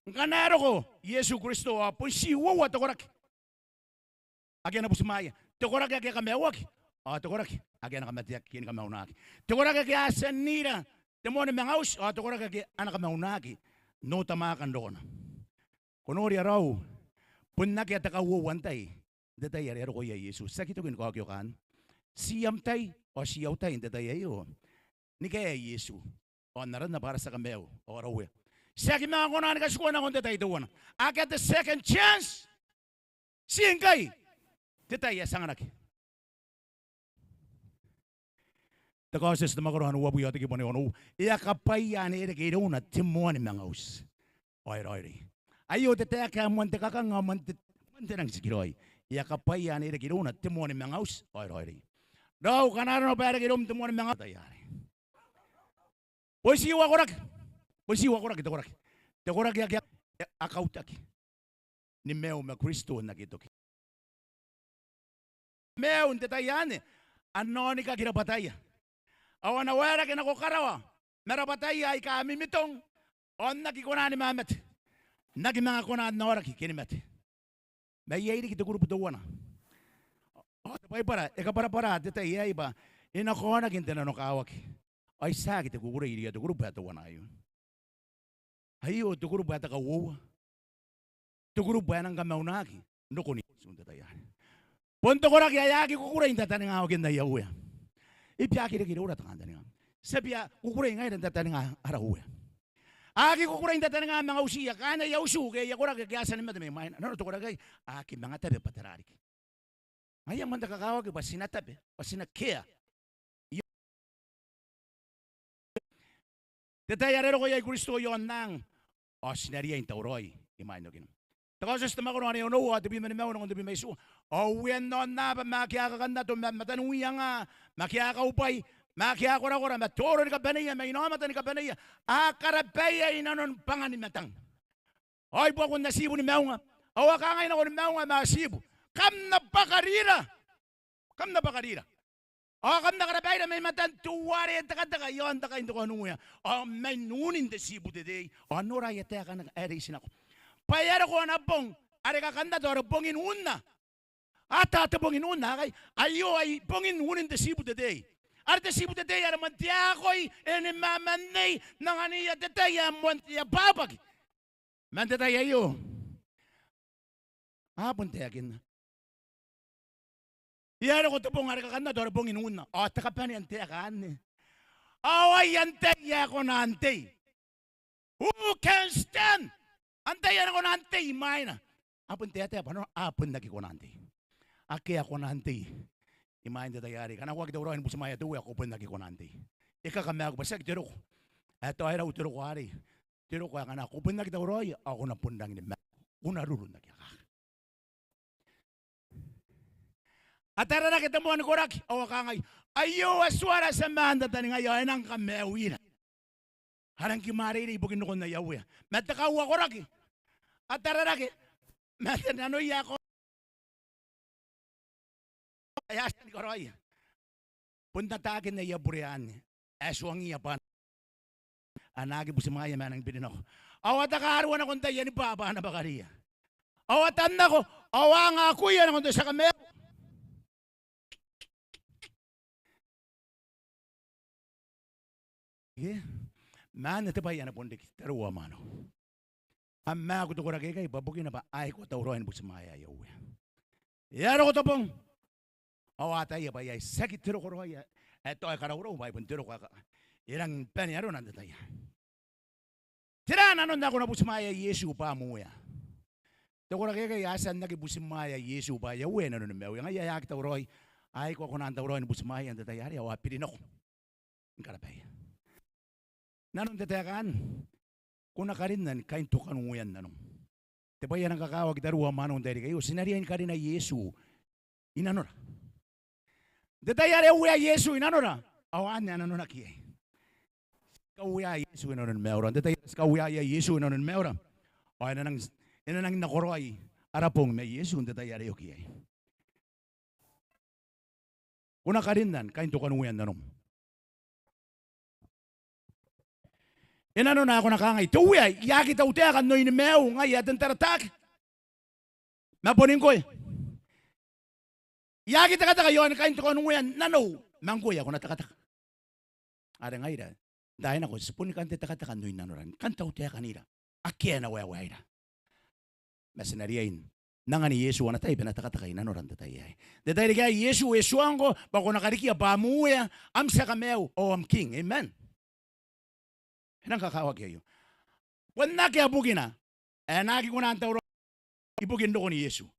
Ngkana e roko Iesu Kristo ao bon ti uoua te koraki ake a na butimwaea. Te koraki ake a kamaiuaki, ao te koraki ake a na kamateaki ke ni kamaunaki. Te koraki ake a tia n ira te moan manga uti, ao te koraki ake a na kamaunaki n otamwaaka n rokona. Ko noria raou, bon akea te kauoua n tai n te tai are e a roko iai Iesu. Ti aki toki ni kaokioka anne. Ti am tai, ao ti au tai n te tai aio. Ni kaea Iesu ao n aranna bwa ara tia kamaiu ao ara Uea. Ti aki manga kona ni katikua nakon te tai teuana. Akea te second chance. Ti ngkai te tai ae ti anganaki. Te Kaotioti te mwakoro ae uabwi ao te kibu ae onoua. E a kabwaia ane e reke irouna te moan manga uti ao e raoiroi. Aio te taeka ae moan te kakang ao moan te, moan te nang tikiraoi. E a kabwaia ane e reke irouna te moan manga uti ao e raoiroi. Raou, ngkana arona bwa e reke iroum te moan manga uti, tai are bon ti ua koraki. Bon ti ua koraki te koraki. Te koraki ake a kautaki ni maiu ma Kristo n aki toki. Maiu n te tai anne, a na onikaki rabwataia. Ao a na waerake nako karawa ma rabwataia aika mimitong, ao n aki kona ni mamate, n aki manga kona n aoraki ke ni mate. Ma iai riki te kurubu teuana. Ao te Baibara e kabwarabwara te tai aei bwa e na kaonaki n te nanokawaki. Ao e tiaki te kukurei irouia te kurubu ae teuana aio. Aio te kurubu ae te kauoua. Te kurubu ae nang kamaunaki n rokon Iesu n te tai anne. Bon te koraki ae aki kukurei n tataninga okin aia Uea. E bia aki reke iroura te kantaninga. Ti a bia kukurei ngaira n tataninga ara Uea. A aki kukurei n tataninga manga utiia kaain aia utu ke aia koraki ake a tia ni mate mai mwaina. Nanona te koraki aei, a aki manga tabe bwa tera riki. Ngaia moan te kakawaki bwa ti na tabe, bwa ti na kea. Te tai are e roko iai Kristo i aonnang, ao ti na riai n tauraoi imwain okina. Te Kaotioti te mwakoro ae onoua ao tebwi ma nimaua nakon tebwi ma itiua. Ao uean aonnaba ma ake a kakannato ma mataniwianga ma ake a kaubwai ma ake a korakora ma toro ni kabaneia ma inaomata ni kabaneia a karabaia i nanon bwangan matang. Ao i buakon atibu ni maunga. Ao a kangai nakon maunga ma atibu, kam na bwakarira. Kam na bwakarira. Ao kam na karabaira mai matan teuare e tekateka i aon te kaintokanuea. Ao man unin te tibu te tei. Ao nora aia taeka ae reitinako. Bwa e a roko ana bong are kakannato are bongin unna. Ata te bongin unna, akai. Aio ai bongin unin te tibu te tei. Are te tibu te tei are moan te akoi, e ni mamannei, n anganiia te tai ae moan te abwabwaki. Man te tai aio. A bon taekinna. E a roko te bong are kakannato are bongin unna. Ao te kabanea n taeka anne. Ao ai antai ae kona n tei? Who can stand? Antai ae na kona n tei imwaina? A bon taetae bwa nanona a bon aki kona n tei. Akea ae kona n tei imwain te tai arei. Kanakoaki tauraoi ni butimwaea te Uea, ko bon aki kona n tei. E kakamaaku bwa tiaki te roko ae tao e rau te roko arei. Te roko ae ngkana ko bon aki tauraoi ao ko na bon rangi ni maaku. Ko na ruru n aki akaka. A tararake te moan koraki ao a kangai, aio Atuara, ti a maan n tataningaia, ao e nang kamaiuira. A rang kimwareirei ibukin rokon aia Uea. Ma te kauakoraki, a tararake ma te nanoia ae ko ae a tia ni karaoia. Bon ataakin aia bure anne ae tuangiia bwa a na aki butimwaeia ma a nangi biri nako. Ao a takarua nakon taiani bwaa bwa a na bwakariia. Ao a tan nako ao a anga akuia nakon te tia kamaiu. Ke? Ma anne te bwai ae na bon riki, tariu ao mwaneu. Kam maaku te koraki aikai bwa bukina bwa a aki tauraoi ni butimwaea aia Uea. E a roko te bong ao a ataia bwa iai, tiaki te roko raoi ae tao e karaurau bwa ai bon te roko ae e rangi ni bane arona n te tai aei. Tera nanon ae ko na butimwaea Iesu bwa am Uea? Te koraki aikai a tia n aki butimwaea Iesu bwa aia Uea i nanoni maiuia. Ngaia ae a aki tauraoi, a aki kona n tauraoi ni butimwaeia n te tai arei ao a biri nako ni karabaia. Nanon te taeka anne, ko na karinna ni kaintokanuea nanom. Te bwai ae rang kakawaki, tariu ao mwaneu, n te tairiki aio, ti na riai ni karina Iesu i nanora. N te tai are e uea Iesu i nanora ao anne ae nanonaki iai. Ti kauea Iesu i nanoni maiura. N te tai are ti kaueaia Iesu i nanoni maiura ao e na nangi, e na nangi nakoraoi ara bong ma Iesu n te tai are e oki iai. Ko na karinna ni kaintokanuea nanom. E nanona ae ko na kangai, te Uea, I aki tautaeka n oin maiu, ngaia ae ten tarataaki. Ma boni ngkoe, I aki tekateka i aoni kaintokanuea nanou, ma ngkoe ae ko na tekateka. Are ngaira n taai nako ti boni kan tekateka n oin nanora, ni kan tautaekanira. Akea ae na waewaeira. Ma ti na riai n angan Iesu ana tai bwa e na tekateka i nanora n te tai aei. N te tairiki aei Iesu e tuangko bwa ko na karikia bwa am Uea, am tia kamaiu ao am King. Amen. E nang kakawaki aio. Bon akea bukina ae e na aki kona n tauraoi ibukin rokon Iesu.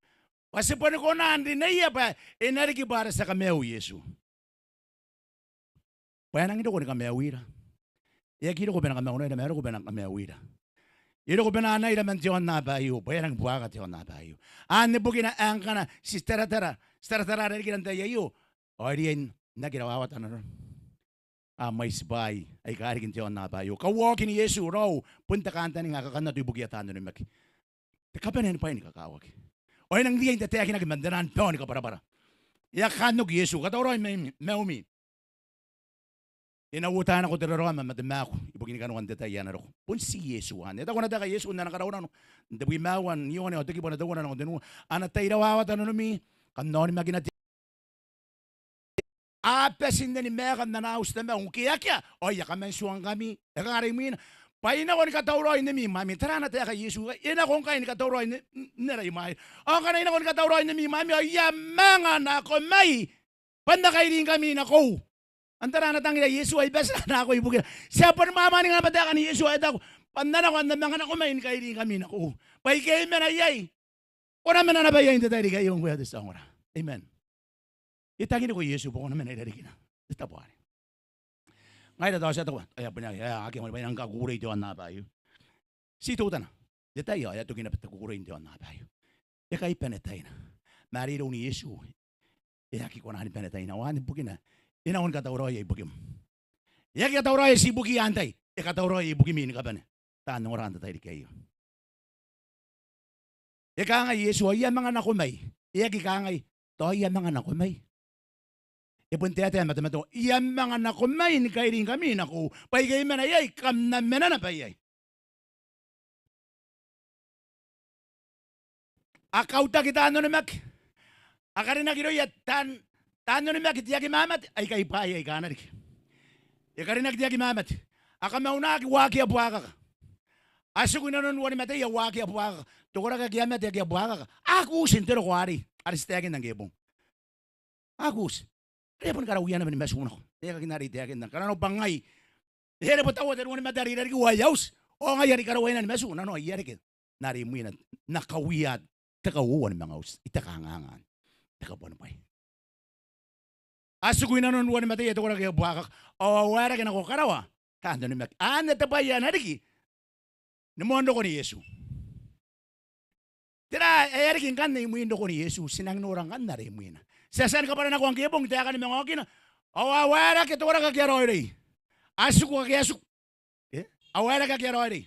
Bwa ti boni kona n rineia bwa e na riki bwa ara tia kamaiu Iesu. Bwa e nangi roko ni kamaiuira. E aki roko bwa e na kamaunaira, ma e roko bwa e na kamaiuira. E roko bwa e na anaira man te aonnaba aio, bwa e a nangi buakaka te aonnaba aio. Anne bukina ae ngkana ti taratara, ti taratara rarikira n te tai aio, ao e riai n aki rawawata nanora. A mwaiti bwaai aika riki n te aonnaba aio. Kauaokin Iesu raou bon te kantaninga ae kakannato ibukiia taan onimaki. Te kabanea ni bwaai ni kakawaki. Ao e nang riai n tataekinaki man te naan bao ni kabwarabwara. E a kaan oki Iesu, katauraoi mai, maiumi. E na uota nako te raraoma ma te maaku ibukini kanoan te tai ae na roko. Bon ti Iesu anne. E taku ana taeka Iesu n ana karaunano n tebwi ma aua n Ioane ao te kibu ae teuana nakon tenua. A na tai rawawata nanomi, kam na onimakina te a bati n eni maeka n ana auti Tamau. Ngke akea ao I a kaman tuangkami. E kangaa imwina? Bwa I nako ni katauraoi n emi imwaimi. Tara ana taeka Iesu, I nako ngkai ni katauraoi n, n, n ara imwaira. Ao ngkana I nako ni katauraoi n emi imwaimi ao I a manga nako mai bwa N na kairingkami nakoiu. Ao tara ana tangira Iesu, ai bati ana akoi ibukira. Ti a boni mwamwaninga naba taekan Iesu ae taku bwa N na nako, N na manga nako mai ni kairingkami nakoiu. Bwa ike I mena iai, ko na mena naba iai n te tairiki aio ngkoe ae ko tia n ongora. Amen. E tanginiko Iesu bwa ko na mena i rarikina n te tabo arei. Ngaira tao ti ataia bwa e a bon akea, e a akea moan bwai ae nang kakukurei te aonnaba aio. Ti teutana n te tai ae e a toki naba te kukurei n te aonnaba aio. E kai bane taina. Ma are iroun Iesu e aki kona ni bane taina. Ao anne bukina e nako ni katauraoia ibukim. E aki katauraoia ti ibukiia antai? E katauraoia ibukimi ni kabane taan ongora n te tairiki aio. E kangai Iesu, ao I a manga nako mai. E aki kangai, tao I a manga nako mai. E bon taetae n matamata, I a manga nako mai ni kairingkami nakoiu, bwa I kei mena iai, kam na mena naba iai. A kautaki taan onimaki. A karinaki irouia taan, taan onimaki te aki mamate, aikai bwaai aika a na riki. E karinaki te aki mamate. A kamaunaki uakia buakaka. A tiku i nanon uanimateia uakia buakaka. Te koraki ake a mate akea buakaka. A kuuti n te roko arei. Are ti taekinna ngke bong. A kuuti. Are e boni karaoia naba ni matu nako. E aki nari taekinna. Kanga nao bwa ngai. E rebo taua te ruanimate are i rarikiu ao e a uti. Ao ngai are I karaoia naba ni matu. Nano aia reke. N are imwina. N na kawia te kauoua ni manga uti. I te kanganga. Te kabuanibwai. A tiku i nanon uanimateia te koraki ae buakaka. Ao a waerake nako karawa. Taan onimaki. Anne te bwai ae na riki. Ni moan rokon Iesu. Tera ae e a riki ngkanne imwin rokon Iesu, ti nang nora ngkanne are imwina. Ti a tia ni kabwaranakoa ngke bong taekan manga okina. Ao a waerake te koraki ake a raoiroi. A tiku ake a tiku. E? A waerake ake a raoiroi.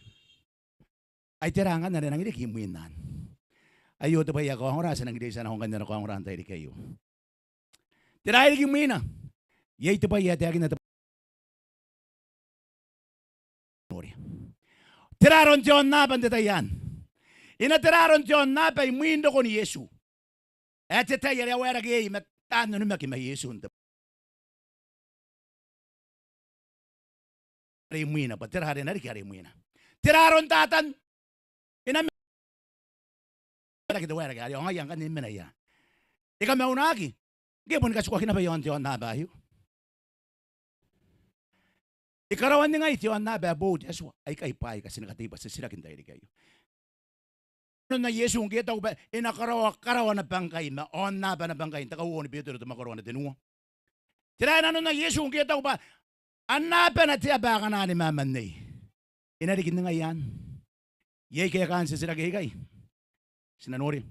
Ai tera ngkanne are e nang riki imwin anne? Aio te bwai ae kaongora, ti nang reitia nako ngkanne are kaongora n tairiki aio. Tera ae riki imwina? Iai te bwai ae taekinna te, noria. Tera aron te aonnaba n te tai anne? E na tera aron te aonnaba imwin rokon Iesu? Ae te tai are a waerake iai ma taan onimaki ma Iesu n te, are imwina, bwa tera are e na riki are imwina? Tera aron Tatan? E na mena, waerake te waerake arei, ao ngaia ngkanne e mena ia. E kamaunaki, ngke e boni katikuaki naba i aon te aonnaba aio. E karaoan ningai te aonnaba ae boou te Atua. Aikai bwaai aika ti na katei bwa ti titiraki n tairiki aio. Nanona Iesu ngke e taku bwa e na karaoa karawa naba ngkai ma aonnaba naba ngkai, n te kauoua ni Betero te mwakoro ae tenua. Tera ae nanona Iesu ngke e taku bwa a na bane te aba akana ni mamannei? E na riki n ningai anne? Iai kaekaan titiraki aikai. Ti na noria.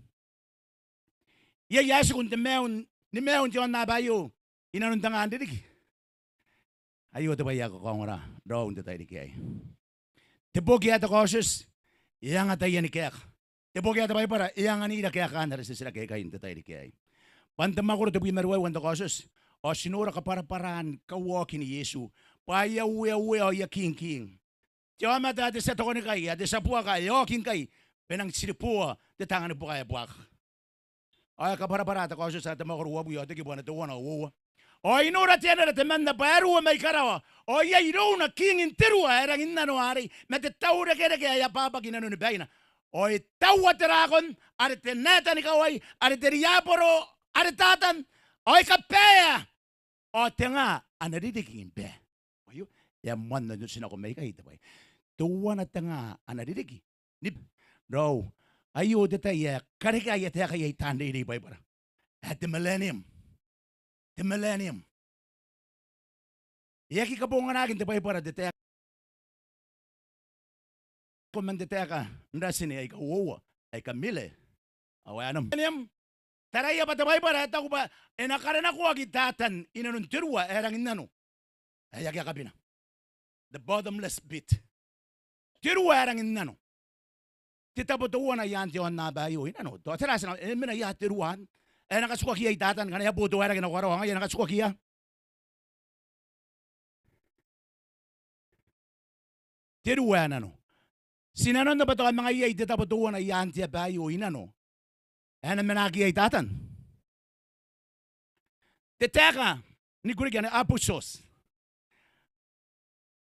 Iai ae tiku n te maiu, ni maiu n te aonnaba aio inanon te nga n ririki? Aio te bwai ae kakaongora raou n te tairiki aei. Te boki ae te Kaotioti e anga taiani kaeka. Te boki ae te Baibara e anganira kaekaan ara titiraki aikai n te tairiki aei. Bwa n te mwakoro tebwi ma ruaiwa n te Kaotioti, ao ti nora kabwarabwaraan kauaokin Iesu, bwa aia Uea uea ao aia King king. Te aomata ae te tia tokanikai, ae te tia buaka, e oki ngkai bwa e nang tiriboa te taanga ni buaka ae buakaka. Ao e kabwarabwara te Kaotioti ae te mwakoro uabwi ao te kibu ae teuana ao uoua. Ao I nora te anera temanna bwa e rua mai karawa, ao iai irouna kingin te rua ae rangi n nano arei, ma te taurekereke ae abwabwaki i nanoni baina. Ao e taua te rakon, are te naetanikawai, are te riaboro, are Tatan, ao e kabaea, ao te nga ana ririki ni bae. Aio, e a moanna n otinako mai ikai te bwai. Teuana te nga ana ririki ni bae. Raou, aio te tai ae karekeaia taekaia i taan reirei Baibara. Ae te millennium. Te millennium. E aki kabonganaki n te Baibara te taeka, ko man te taeka n Ratine aika uoua, aika mile. Ao ae anum. Em, taraia bwa te Baibara e taku bwa e na karenakoaki Tatan inanon te rua ae rangi n nano, ae akea kabina. The bottomless pit. Te rua ae rangi n nano. Te tabo teuana i aan te aonnaba aio i nano. Tao tera ae ti na, e mena ia te rua anne? Ae e na katikuaki iai Tatan ngkana e a bo te waerake nako karawa, ngaia e na katikuaki ia? Te rua ae nano. Ti nanonna bwa tao a manga iai te tabo teuana i aan te aba aio i nano ae e na menaki iai Tatan. Te taeka ni Kuriki anne abyssos.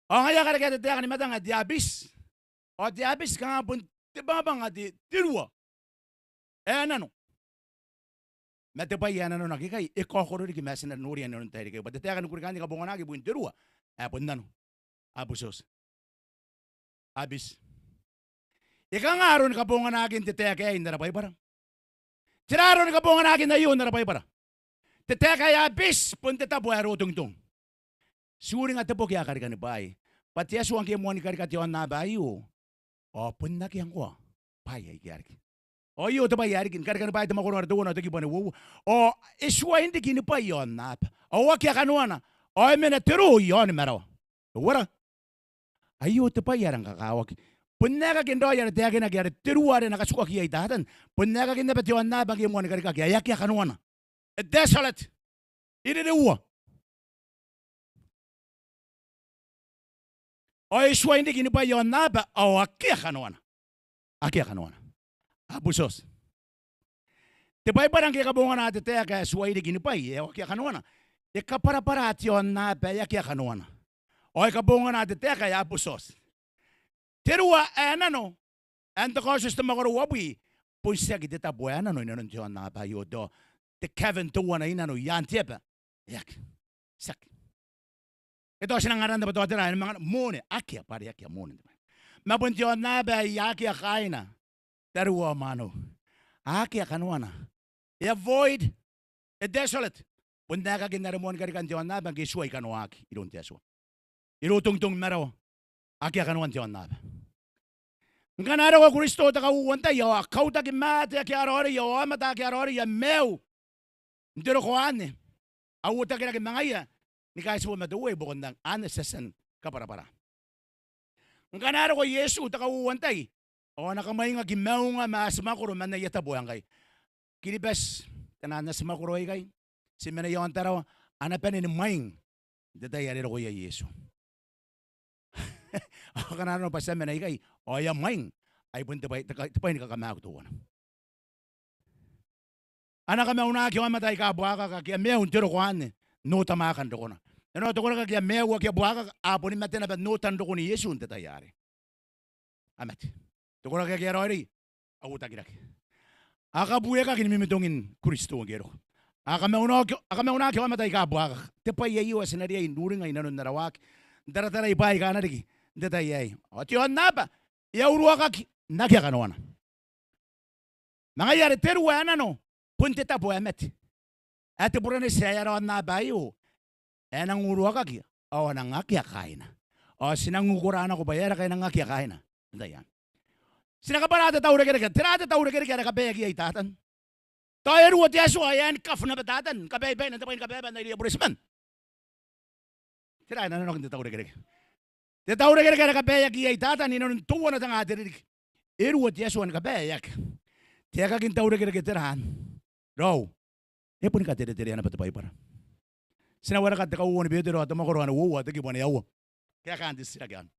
Ao ngaia e karekea te taeka ni matang ae te abyss. Ao te abyss kanga bon te bangabanga te, te rua ae nano. Ma te bwai ae nanonaki ikai e kaokoro riki ma ae ti na noria inanon te tairiki aei, bwa te taeka ni Kuriki anne e kabonganaki ibukin te rua ae bon nano. Abyssos. Abyss. E kanga aroni kabonganakin te taeka aei n ara Baibara? Tera aroni kabonganakin aio n ara Baibara? Te taeka ae abyss bon te tabo ae rotongitong. Ti uringa te boki ae Karikani Bwaai bwa te Atua ngke e moani karika te aonnaba aio, ao bon akea ngkoa bwaai aike a riki. Ao aio te bwai ae riki ni Karikani Bwaai te mwakoro are teuana ao te kibu ae uoua. Ao e tuai n riki ni bwai aonnaba, ao akea kanoana, ao e mena te ro i aoni marawa. E uara? Aio te bwai ae rang kakawaki. Bon aekakin raoi are taekinaki are te rua are e na katukaki iai Tatan. Bon aekakin naba te aonnaba ngke e moa ni karikaki ae akea kanoana. E desolate. E ririua. Ao e tuai n riki ni bwai aonnaba ao akea kanoana. Akea kanoana. Abusos. Te Baibara ngke e kabongana te taeka ae tuai riki ni bwai ao akea kanoana, e kabwarabwara te aonnaba ae akea kanoana. Ao e kabongana te taeka ae abusos. Te rua ae nano, ae n te Kaotioti te mwakoro uabwi, bon tiaki te tabo ae nano i nanon te aonnaba aio, te, te cavern teuana i nano i aan te aba. E aki. Tiaki. E tao ti nang aran naba tao tera, e na manga, moone, akea, bwa are akea moone. Ma bon te aonnaba ae akea kaaina, tariu ao mwaneu. Akea kanoana. E void, e desolate. Bon aekakin are moa ni karikan te aonnaba ngke e tuai kanoaki iroun te Atua. E rotongitong ma rawa. Akea kanoan te aonnaba. Ngkana e roko Kristo te kauoua n tai ao a kautaki ma te ake a raoiroi ao aomata ake a raoiroi a maiu n te roko anne. A uotakirake ma ngaia ni kaitibo ma te Uea i buakon ang, anne ti a tia ni kabwarabwara. Ngkana e roko Iesu te kauoua n tai ao a na kamwaingaki maunga ma atimwakoro man aia tabo ae ngkai. Kiribati, taian atimwakoro aikai, ti mena i aon Tarawa, a na bane ni mwaing n te tai are e roko iai Iesu. Ao ngkana arona bwa ti a mena ikai ao e a mwaing, ai bon te bwai, te ka-, te bwai ni kakamaku teuana. A na kamaunaki aomata aika buakaka ake a maiu n te roko anne n oota mwaaka n rokona. E nora te koraki ake a maiu ake a buakaka, a boni mate naba n ootan rokon Iesu n te tai arei. A mate. Te koraki ake a raoiroi, a uotakirake. A kabuekaki ni mimitongin Kristo ngke e roko. A kamaunaki, a kamaunaki aomata aika buakaka. Te bwai aio ae ti na riai n uringa i nanon ara waaki n taratarai bwaai aika a na riki n te tai aei. Ao te aonnaba e a uruakaki n akea kanoana. Ma ngaia are te rua ae nano, bon te tabo ae mate. Ae te buraneti ae ara aonnaba aio ae nang uruakaki ao a nang akea kaaina. Ao ti nang ukora nako bwa e aera ngkai e nang akea kaaina n te tai anne. Ti na kabwara te taurekereke. Tera te taurekereke are kabaeaki iai Tatan? Tao e ruo te Atua ae e a ni kafu naba Tatan ni kabaebaina n te bwai ni kabaeban aia bureitiman. Tera ae nanonaki n te taurekereke? Te taurekereke are kabaeaki iai Tatan i nanon teuana te nga te ririki. E ruo te Atua ni kabae ae akea. Te aekakin taurekereke tera anne? Raou, e boni katereterea naba te Baibara. Ti na wareka te kauoua ni Betero ao te mwakoro ae uoua, te kibu ae aua. Kaekaan te titiraki anne.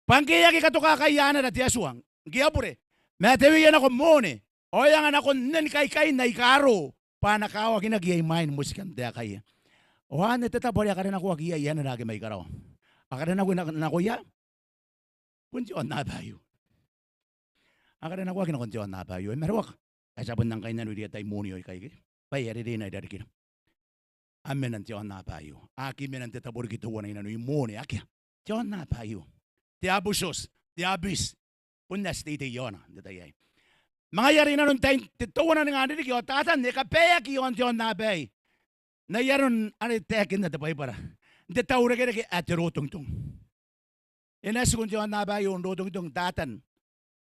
Bwa ngke e aki katoka kaia anera te Atua, ngke a bure, ma e tewia nako moone, ao e anga nakon nen kaikain aika aro, bwa a na kawakinaki iai imwain motikan taekaia. Ao anne te tabo are a karenakoaki iai anera ake mai karawa. A karenakoaki na-, nakoia? Bon te aonnaba aio. A karenakoaki nakon te aonnaba aio. E maroaka ae ti a bon nang kainnanoiria tai moone ao ikai ke? Bwa e a rereina irarikira. A mena n te aonnaba aio. A aki mena n te tabo riki teuana i nanoni moone, akea. Te aonnaba aio. Te abusos, te abis. Bon ae ti teitei iaona n te tai aei. Ma ngaia are i nanon tain te teuana ni nga n ririki ao Tatan e kabaeaki iaon te aonnaba aei. N ai aron are e taekinna te Baibara n te taurekereke ae te rotongitong. E na tiku n te aonnaba aio n rotongitong Tatan.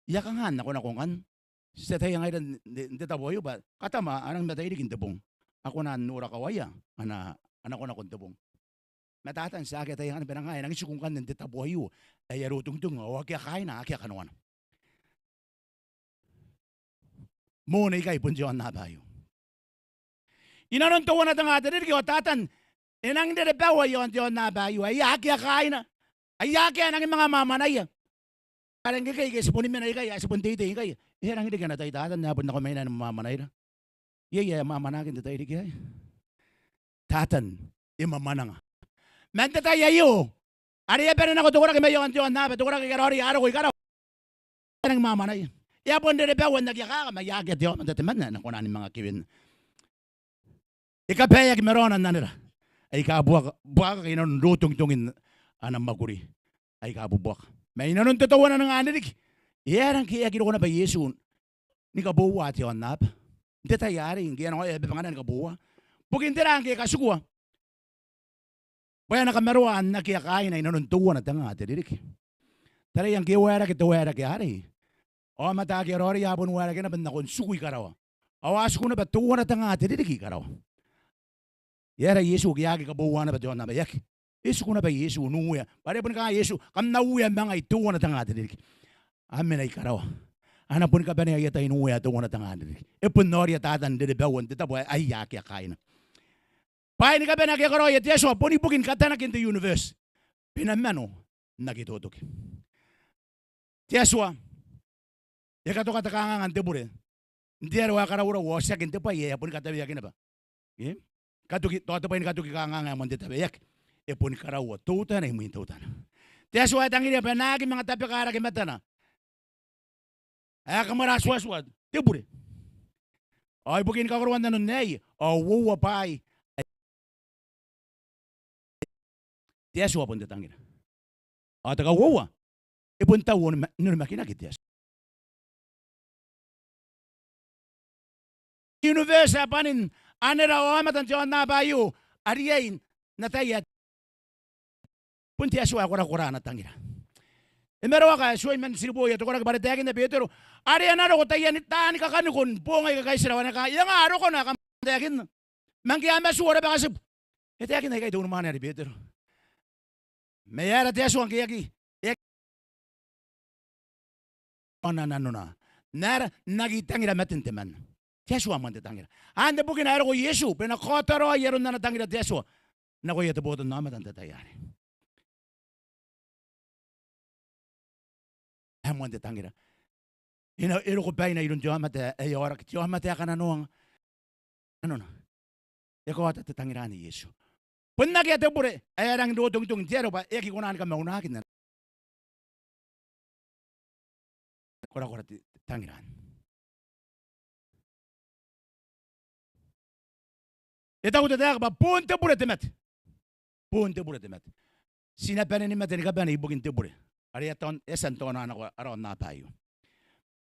E a kanga n nakonako ngkanne? Ti ataia ngaira n te, n te tabo aio bwa Katama a nangi matairiki n te bong. A kona n nora kawaia ana, ana nakonako n te bong. Ma Tatan ti aki ataia ngkanne bwa e nang, e nangi tiku ngkanne n te tabo aio ae e a rotongitong ao akea kaaina, akea kanoana. Moone ikai bon te aonnaba aio. I nanon teuana te nga te ririki ao Tatan e nangi rerebaua iaon te aonnaba aio, ae akea kaaina, ae akea ae nangi manga mwamwanaia. Are ngke ikai ke ti boni mena ikai, ae ti bon teitei ikai, e a nangi reke ana tai Tatan ae bon nako mainaina ni mwamwanaira. Iai ae mwamwanaki n te tairiki aei? Tatan e mwamwananga. Ma n te tai aio are e a bane nako te koraki mai aon te aonnaba, te koraki aika raoiroi a roko i karawa, e nangi mwamwanaia. E a bon rerebaua n aki akaka, ma e akea te aomata temanna ae na kona ni manga kewenna. E kabaeaki ma raona n anera aika buaka, buakaka i nanon rotongitongin ana mwakuri aika bubuaka. Ma i nanon te teuana ni nga n ririki, e aera ngke e aki roko naba Iesu ni kaboua te aonnaba n te tai arei, ngke e a nako, e a babangana ni kaboua? Bukin tera ngke e katikua? Bwa e na kamaroa n akea kaaina i nanon teuana te nga te ririki. Taraia ngke e waerake te waerake arei, aomata ake a raoiroi a boni waerake naba n nako n tiku i karawa. Ao a tiku naba teuana te nga te ririki i karawa. E aera Iesu ke e aki kaboua naba te aonnaba? E aki. E tiku naba Iesu n uea. Bwa are e boni kangai Iesu, kam na uea ma ngai teuana te nga te ririki. A mena i karawa. A na boni kabanea aia tai n uea teuana te nga n ririki. E bon noria Tatan rerebaua n te tabo ae akea kaaina. Bwaai ni kabane ake a karaoia te Atua bon ibukin katanaki n te universe. Bwa e na mano n aki totoki. Te Atua e katoka te kanganga n te bure n te aro ae karaurau ao tiaki n te bwai ae a boni kataweaki naba. E katoki, tao te bwai ni katoki kanganga ae moan te tawe, e aki. E boni karaua teutana imwin teutana. Te Atua e tangiria bwa e na aki manga tabeka rake matana ae kamwara tuatua, te bure. Ao ibukin kakoroan nanon aei ao uoua bwaai ae te Atua bon te tangira. Ao te kauoua, e bon tau n onimakinaki te Atua. Universe ae bwanin anera ao aomata n te aonnaba aio a riai n ataia. Bon te Atua ae korakora ana tangira. E maroaka ae tuai man tiriboia te koraki bwa are taekinna Betero are a na roko taiani taani kakaniko ni boong aika kaitira ao a na kangai, e nga rokona ae kam taekinna? Ma ngke a matu ao rabakatibu. E taekinna ikai te unimwaane are Betero. Ma e aera te Atua ngke e aki, e aki ana nanona n aera? N aki tangira maten temanna. Te Atua moan te tangira. Anne bukina ae e roko Iesu bwa e na kaotaraoi aron ana tangira te Atua nakoia te botannaomata n te tai arei. Ae moan te tangira. E na, e roko baina iroun te aomata ae aoraki, te aomata ae kananoanga. Nanona e kaota te tangira anne Iesu. Bon akea te bure ae a rangi n rotongitong n te aro bwa e aki kona ni kamaunaki n ana korakora te tangira anne. E taku te taeka bwa boon te bure te mate. Boon te bure te mate. Ti na bane ni mate ni kabane ibukin te bure are e a tia n taona nako ara aonnaba aio.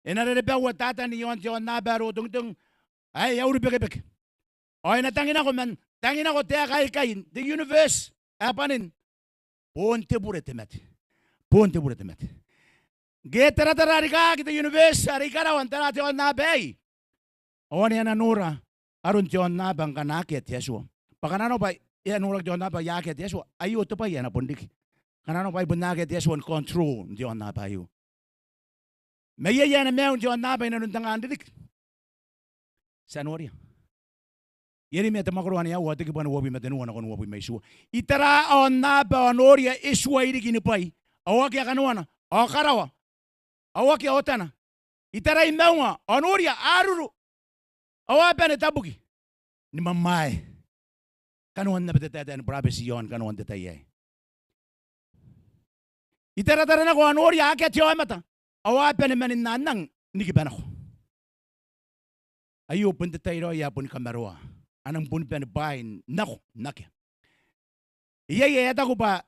E na rerebaua Tatan i aon te aonnaba ae rotongitong ae a uribekebeke. Ao e na tangi nako man, tangi nako taeka aikai n te universe ae bwanin boon te bure te mate. Boon te bure te mate. Ngke e taratara rikaaki te universe are i karawa n tara te aonnaba aei, ao ane a na nora aron te aonnaba ngkana akea te Atua. Bwa ngkana nanona bwa e a noraki te aonnaba bwa e a akea te Atua, aio te bwai ae na bon riki. Ngkana nanona bwa e bon akea te Atua ni control n te aonnaba aio, ma iai ae na maiu n te aonnaba i nanon te nga n ririki? Ti a noria Ieremia te mwakoro ae aua, te kibu ae uabwi ma tenua nakon uabwi ma itiua. I tara aonnaba ao noria e tuai riki ni bwai, ao akea kanoana, ao karawa, ao akea otana. I tarai maunga ao noria a ruru, ao a bane tabuki ni mwamwae. Kanoan naba te taetae ni burabeti i aon kanoan te tai aei. I taratara nako ao noria akea te aomata, ao a bane man nannang ni kiba nako. Aio bon te tai raoi ae boni kamaroa. A nang boni bane bwaai n nako n akea. Iai ae a taku bwa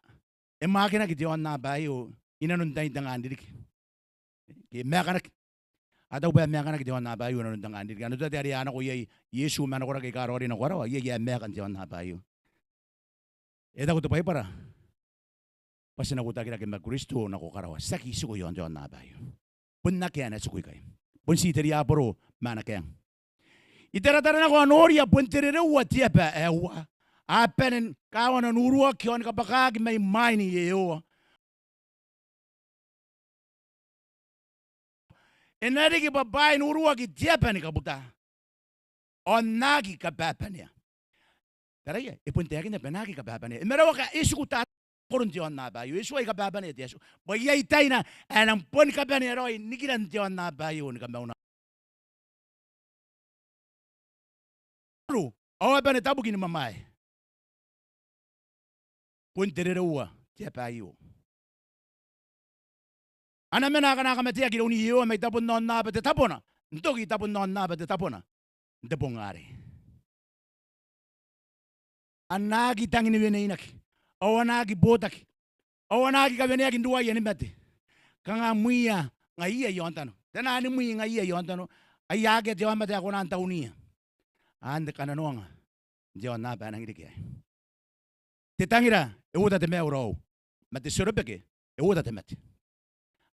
e mwakinaki te aonnaba aio i nanon tain te nga n ririki. Ke e maekanaki. A taku bwa e maekanaki te aonnaba aio i nanon te nga n ririki. Ana tuate are a nako iai Iesu ma ana koraki aika raoiroi nako karawa, iai ae e maeka n te aonnaba aio. E taku te Baibara bwa ti na uotakirake ma Kristo nako karawa. Tiaki i tiku i aon te aonnaba aio. Bon akea ae na tiku ikai. Bon ti te riaboro ma ana kaeng. I taratara nako ao noria bon te rereua te aba ae uaa. A bane ni kawana n uruaki ao ni kabwakaaki mai mwain Iehova. E na riki bwa bwaai n uruaki te aba ni kabuta ao n aki kababanea. Taraia, e bon taekinna bwa e na aki kababanea. E maroaka e tiku taani koron te aonnaba aio. E tuai kababanea te Atua. Bwa iai taina ae e nang boni kabanea raoi nikiran te aonnaba aio ni kamauna. Ao a bane tabuki ni mwamwae. Bon te rereua te aba aio. A na mena akana kamateaki iroun Iehova mai tabon aonnaba te tabona n toki i tabon aonnaba te tabona n te bong arei. A na aki tangi ni weneaki, ao a na aki botaki, ao a na aki kaweneaki n ruaia ni mate. Kanga mwiia ngaiia i aontano. Te naan mwi ngaiia i aontano. Aia akea te aomata ae kona n tauniia. Anne kananoanga n te aonnaba ae nang riki aei. Te tangira e uota te maiu raou, ma te tiorobeke e uota te mate.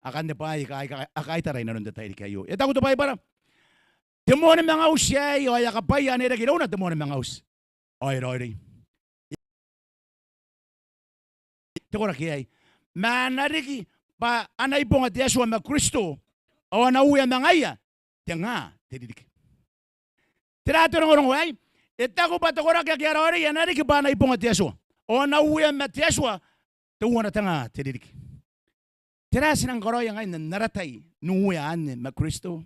Akanne bwaai aika a kaitara i nanon te tairiki aio. E taku te Baibara, te moan manga uti aei ao e a kabwaia ane e reke irouna te moan manga uti ao e raoiroi. Te koraki aei. Ma a na riki bwa a na ibonga te Atua ma Kristo, ao a na uea ma ngaia te nga te ririki. Tera te rongorongo aei? E taku bwa te koraki ake a raoiroi a na riki bwa a na ibonga te Atua, ao a na uea ma te Atua teuana te nga te ririki. Tera ae ti nang karaoia ngaia n ara tai n uea anne ma Kristo?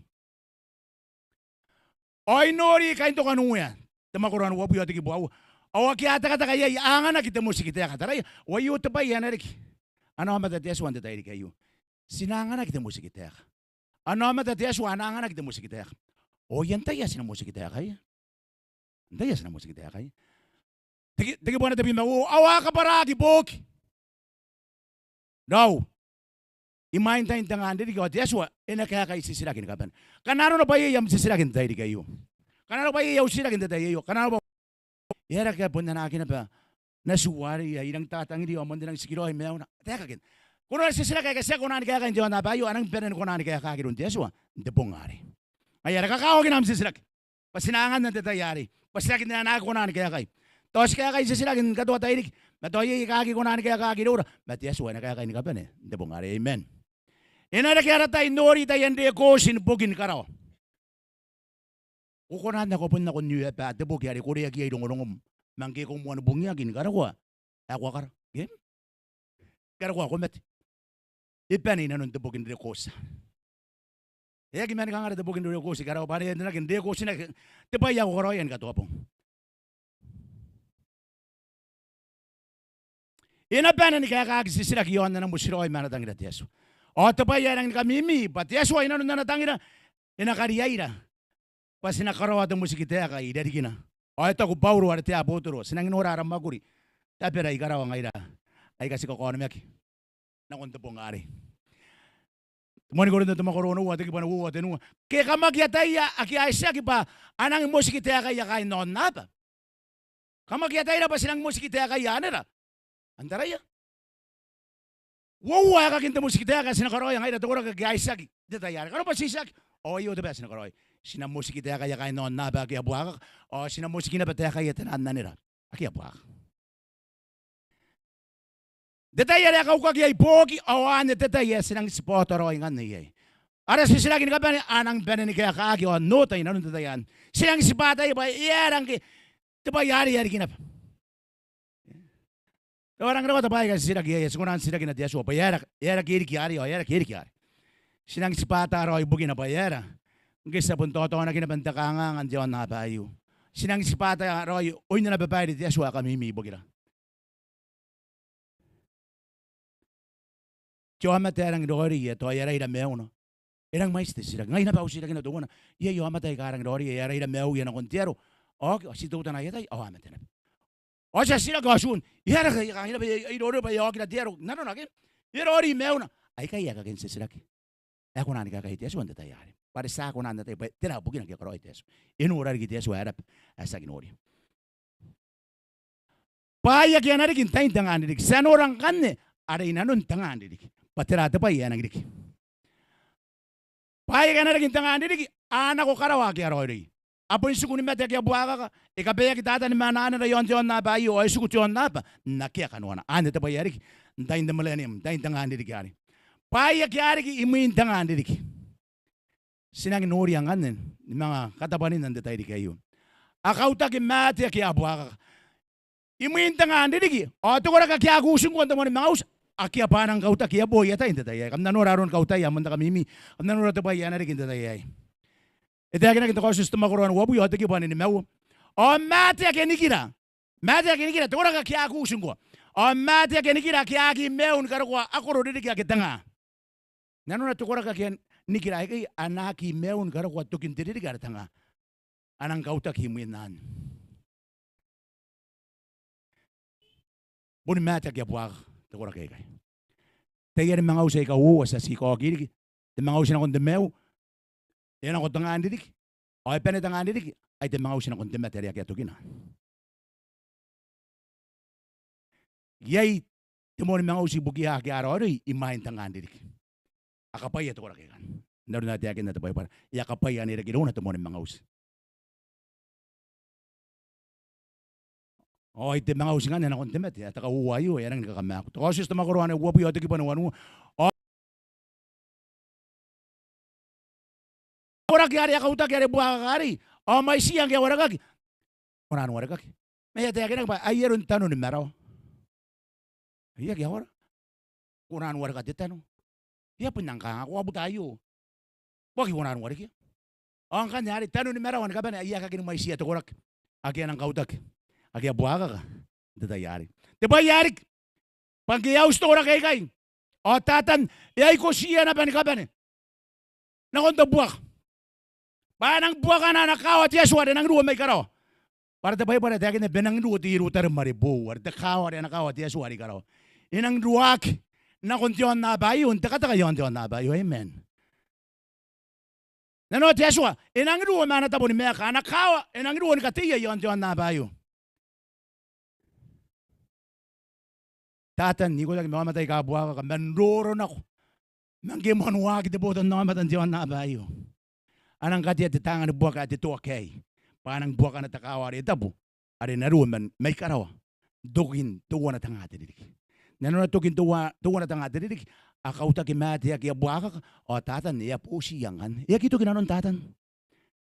Ao I nori kaintoka n uea, te mwakoro ae uabwi ao te kibu aua. Ao ake a tekateka iai a anganaki te motikitaeka. Taraia, ao aio te bwai ae na riki ana aomata te Atua n te tairiki aio. Ti na anganaki te motikitaeka. Ana aomata te Atua a na anganaki te motikitaeka. Ao antai ae ti na motikitaekaia? Antai ae ti na motikitaekaia? Te ki-, te kibu ae tebwi ma uoua. Ao a kabwaraki booki raou imwain tain te nga n ririki, ao te Atua e na kaekai titiraki ni kabane. Kanga nanona bwa iai am titiraki n te tairiki aio. Kanga nanona bwa iai au titiraki n te tai aio. Kanga nanona bwa e aera ngke a bon anaaki naba natiu arei ae I rangi n tatangiriia ao moan te rangi n tikiraoi maiuna. Taekakina. Ko nora titiraki aika ti aki kona ni kaekai n te aonnaba aio, a nangi bane ni kona ni kaekaki iroun te Atua n te bong arei. Ngaia are kakawakina am titiraki bwa ti na anganna n te tai arei, bwa tiaki n ae a na aki kona ni kaekai. Tao ti kaekai titiraki ni katoa tairiki, ma tao iai aika aki kona ni kaekaki iroura, ma te Atua e na kaekai ni kabane n te bong arei. Amen. E na reke ara tai n nori taian rekooti ni boki ni karawa. Ko kona n nako, bon nako n iweba te boki are e koreaki iai rongorongom, ma ngke ko moan bungiaki ni karokoa ae ko a kara, ke? Karokoa ko mate. E bane inanon te boki n rekooti. E aki mani kangare te boki n rekooti i karawa bwa are e na reke n rekootinaki te bwai ae ko karaoia ni katoa bong. E na bane ni kaekaki titiraki i aon ana motiraoi ma ana tangira te Atua. Ao te bwai ae rangi ni kamimi bwa te Atua inanon ana tangira e na kariaira bwa ti na karaoa te motikitaeka i rarikina. Ao e taku Bauro are te abotoro, ti nangi nora ara mwakuri, tabera i karawa ngaira aika ti kakaonimaki nakon te bong arei. Te moan Korinto te mwakoro onoua, te kibu ae uoua, tenua. Ke kam aki ataia ake a itiaki bwa a nangi motikitaekaia kaain aonnaba? Kam aki ataira bwa ti nangi motikitaekaia anera? Anne taraia. Uoua aekakin te motikitaeka ae ti na karaoia ngaira te koraki ake a itiaki n te tai arei. Kanga bwa ti itiaki, ao aio te bwai ae ti na karaoia. Ti na motikitaekaia kaain aonnaba ake a buakaka, ao ti na motikitaekaia te naan anera ake a buakaka. Te tai are a kaukaki iai booki, ao anne te tai ae ti nangi tibwa oota raoi ngkanne iai. Ara titiraki ni kabane a nangi bane ni kaekaki ao n oota inanon te tai anne. Ti nangi tibwa ataia bwa e aera ngke te bwai arei ae riki naba. Tao a rangi n roko te bwai aika ti titiraki iai, ae ti kona n titirakina te Atua bwa e aera, e aera ke e riki arei, ao e aera ke e riki arei. Ti nangi tibwa ata raoi bukina bwa e aera ngke ti a bon taotaonaki naba n te kanganga n te aonnaba aio. Ti nangi tibwa ata raoi oin ana babaire te Atua ae kamimi ibukira. Te aomata ae rangi n raoiroi ae tao e a raira maiuna. E rangi mwaiti te titiraki. Ngai naba au titirakina teuana. Iai aomata aika rangi n raoiroi ae a raira maiuia nakon te aro. Ao ke, ao ti teutana aia tai, ao a mate naba. Ao ti a titiraki ao ti un. E aera ngkai e kangai naba, e raoiroi bwa e a okira te aro. Nanona ke? E raoiroi maiuna. Aikai aekakin titiraki ae kona ni kaekai te Atua n te tai arei. Bwa are ti a kona n ataia bwa tera bukina ngke e karaoi te Atua. E nora riki te Atua ae raba ae ti aki noria. Bwaai ake a na riki n tain te nga n ririki. Ti a nora ngkanne are inanon te nga n ririki bwa tera te bwai ae nangi riki. Bwaai ake a na riki n te nga n ririki, a nako karawa ake a raoiroi. A bon tiku ni mate ake a buakaka, e kabaeaki Tatan ma ana anera i aon te aonnaba aio, ao e tiku te aonnaba n akea kanoana. Anne te bwai ae riki n tain te millennium, n tain te nga n ririki arei. Bwaai ake a riki imwin te nga n ririki. Ti nangi noria ngkanne ni manga katabwaninna n te tairiki aio. A kautaki maate ake a buakaka imwin te nga n ririki, ao te koraki ake a aki uti ngkoa n te moan manga uti, akea bwa a nang kautaki, e a bo aia tai n te tai aei. Kam na nora aron kautaia ae moan te kamimi, kam na nora te bwai ae na riki n te tai aei. E taekinaki n te Kaotioti te mwakoro ae uabwi ao te kibu ae nimaua. Ao maate ake nikira, maate ake nikira, te koraki ake a aki uti ngkoa. Ao maate ake nikira ake a aki maiu ni karokoa akoro ririki ake te nga. Nanona te koraki ake nikira aikai a na aki maiu ni karokoa tokin te ririki are te nga. A nang kautaki imwin anne. Boni maate ake a buakaka te koraki aikai. Taian manga uti aika uoua ti a tii kaoki riki. Te manga uti nakon te maiu, e a nako te nga n ririki, ao e bane te nga n ririki, ai te manga uti nakon te mate are akea tokina. Iai te moan manga uti ibukiia ake a raoiroi imwain te nga n ririki. A kabwaia te koraki aikai. N aron ae taekinna te Baibara, e a kabwaia anne e reke irouna te moan manga uti. Ao ai te manga uti ngkanne nakon te mate ae te kauoua aio e a nangi ni kakamaaku. Te Kaotioti te mwakoro ae uabwi ao te kibu ae wanua. Ao koraki are a kautaki are buakaka arei, ao mwaitiia ngke a warekaki, kona n warekaki. Ma e a taekinaki bwa ai aron tano ni marawa. Ai aki a warekaki, kona n wareka te tano. E a bon nang kanga ko a buta aio, ko aki kona n warekia. Ao ngkanne are tano ni marawa ni kabane ae e a kakin mwaitiia te koraki ake a nang kautaki, ake a buakaka n te tai arei. Te bwai ae riki bwa ngke e a uti te koraki aikai, ao Tatan e a ikotiia naba ni kabane nakon te buaka. Bwa e nang buakana ana kaawa te Atua are e nang ruo mai karawa. Bwa are te Baibara e taekinna bwa e nang ruo te Ierutarem are boou, are te kaawa are ana kaawa te Atua are i karawa. E nang ruaki nakon te aonnaba aio n tekateka i aon te aonnaba aio. Amen. Nanona te Atua e nang ruo ma ana tabo ni maeka, ana kaawa e nang ruo ni kateia i aon te aonnaba aio. Tatan, ikotaki ma aomata aika buakaka man roro nako. Ma ngke moan waaki te botannaomata n te aonnaba aio, a nang katea te taanga ni buaka ae te toaki aei, bwa a nang buakana te kaawa are tabu are na ruo man, mai karawa n tokin teuana te nga te ririki. Nanona tokin teua-, teuana te nga te ririki, a kautaki ma te aki a buakaka, ao Tatan e a bootiia ngkanne. E aki toki nanon Tatan.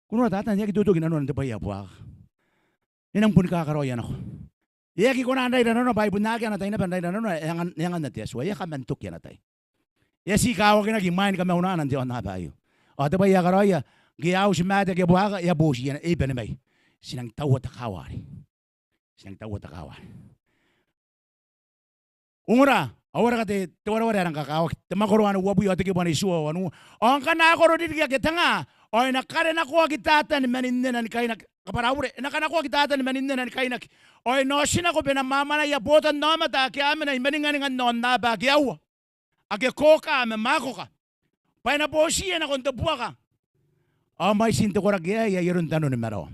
Ko nora Tatan e aki totoki nanona n te bwai ae buakaka. E nang boni kakaraoia nako. E aki kona n raira nanona bwa ai bon akea ana tai naba n raira nanona, e angan-, e anganna te Atua. E a kaman toki ana tai. E a tii kawakinaki imwain kamaunaana n te aonnaba aio. Ao te bwai ae karaoia, ngke a uti ma te aki a buakaka, e a bootiia, e bane mai. Ti nang taua te kaawa arei. Ti nang taua te kaawa arei. Ongora, ao wareka te, te wareware ae rang kakawaki. Te mwakoro ae uabwi ao te kibu ae itiua ao wanua. Ao ngkana a koro ririki ake tengaa, ao e na karenakoaki Tatan man nnena ni kainaki. Kabwara au bure, e na karenakoaki Tatan man nnena ni kainaki. Ao e na otinako bwa e na mwamwanaia botannaomata ake a mena i maninganingan aonnaba ake aua, ake Koka ma Makoka, bwa e na bootiia nakon te buaka. Ao mwaitin te koraki aei ai aron tano ni marawa.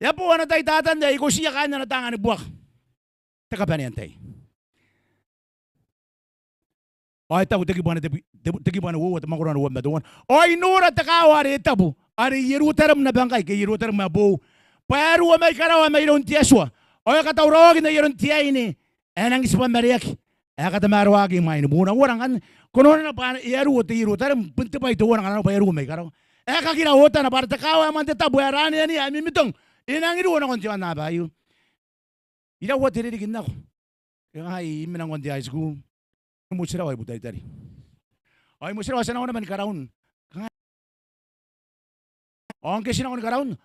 E a bo ana tai Tatan ae e ikotiia kaain ana taanga ni buaka. Te kabanea n tai. Ao e taku te kibu ae, te, te, te kibu ae uoua, te mwakoro ae uabwi ma teuana. Ao I nora te kaawa are tabu, are Ierutarem naba ngkai, ke Ierutarem ae boou, bwa e ruo mai karawa mairoun te Atua. Ao e katauraoaki n ai aron te aine ae nangi tibwamareaki, ae katamaroaki imwain buuna. Uara ngkanne, ko nora naba bwa e a ruo te Ierutarem, bon te bwai teuana ngkanne bwa e ruo mai karawa. E kakira otana bwa are te kaawa ae moan te tabu ae raneania ae mimitong, e nangi ruo nakon te aonnaba aio. Iraua te ririki n nako? E kangai, I mena nakon te high school. I motirawa, I butaritari. Ao I motirawa, ti a nako naba ni karaun. Kangai, ao ngke ti nako ni karaun,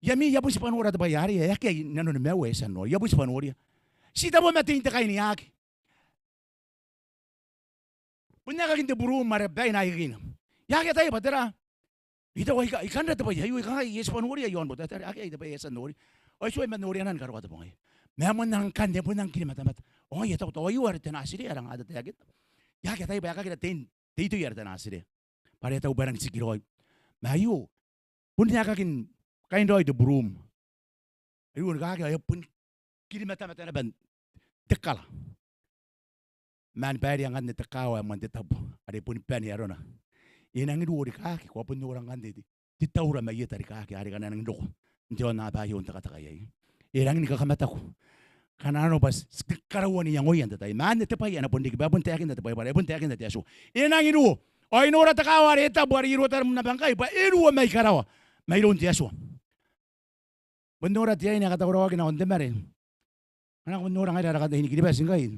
I a mimi, I a bon tibwa nora te bwai arei, e akea i nanoni maiu ae ti a noria. I a bon tibwa noria. Ti tabo ma tein te kainiaki. Bon aekakin te burum are baina ikekei. I aki ataia bwa tera. I taku aika, I kan ra te bwai aio, I kangai, I a tibwa noria i aon butaritari, akea te bwai ae ti a noria. Ao I tuai man noria naba ni karokoa te bong aei. Ma moan ngkanne, bon nang kirimatamata. Ao I a taku, tao aio are te natirea are nga tataekinna. I aki ataia bwa e kakira tein te itoi are te natirea. Bwa are e taku bwa e rangi n tikiraoi. Ma aio, bon aekakin kain raoi te burum. Aio ni kakea, e bon kirimatamata naba n te kara. Man bairea ngkanne te kaawa ae moan te tabu, are boni bane arona. E nangi ruo rikaaki, ko a bon nora ngkanne te, te taura mai eta rikaaki, are ngkana e nangi n roko n te aonnaba aio n tekateka iai. E rangi ni kakamataku. Ngkana arona bwa ti, ti karaua n iangoia n te tai. Ma anne te bwai ae na bon riki, bwa e bon taekinna te Baibara, e bon taekinna te Atua. E nangi ruo. Ao I nora te kaawa are tabu, are Ierutarem naba ngkai, bwa e ruo mai karawa mairoun te Atua. Bon nora te aine ae katauraoaki nakon te mare. Ngkana ko bon nora ngaira ara katei ni Kiribati ngkai,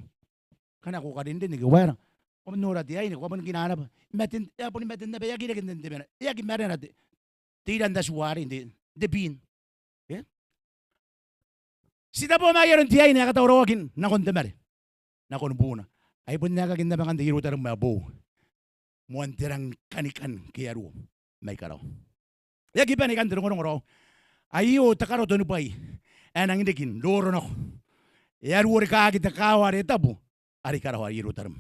ngkana ko karinrin ke waera, ko bon nora te aine, ko a bon kina naba. Maten, e a boni maten naba, e aki reke n te mena, e aki marena te, te iran atua arei n te, te bin. E? Ti tabo ma ai aron te aine ae katauraoaki nakon te mare, nakon buuna. Ai bon aekakin naba ngkanne te Ierutarem ae boou. Moan te rang kanikan ke e a ruo mai karawa. E aki bane ikanne te rongorongo raou. Aio te karoto ni bwai ae nangi riki n roro nako. E a ruo rikaaki te kaawa are tabu are i karawa, are Ierutarem.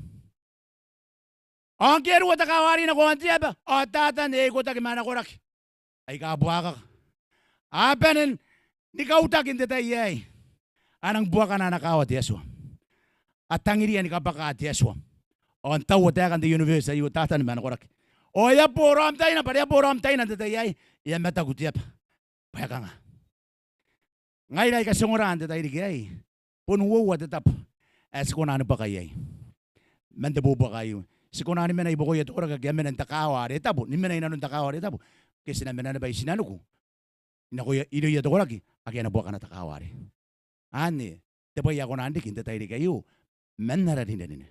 Ao ngke e ruo te kaawa arei nako aon te aba, ao Tatan e ikotaki ma ana koraki aika buakaka. A bane ni kautaki n te tai aei. A nang buakana ana kaawa te Atua. A tangiria ni kabwaka te Atua. Ao n taua taekan te universe aio, Tatan ma ana koraki. Ao e a bo raom taina, bwa are e a bo raom taina n te tai aei. E a mataku te aba. Bwa e kanga? Ngaira aika ti ongora n te tairiki aei, bon uoua te tabo ae ti kona ni bwaka iai man te boutoka aio. Ti kona ni mena i buakoia te koraki ake a mena n te kaawa are tabu, ni mena i nanon te kaawa are tabu, ke ti na mena naba i tinaniku inakoia, irouia te koraki ake a na buakana te kaawa arei. Anne te bwai ae kona n riki n te tairiki aio man ara rinerine.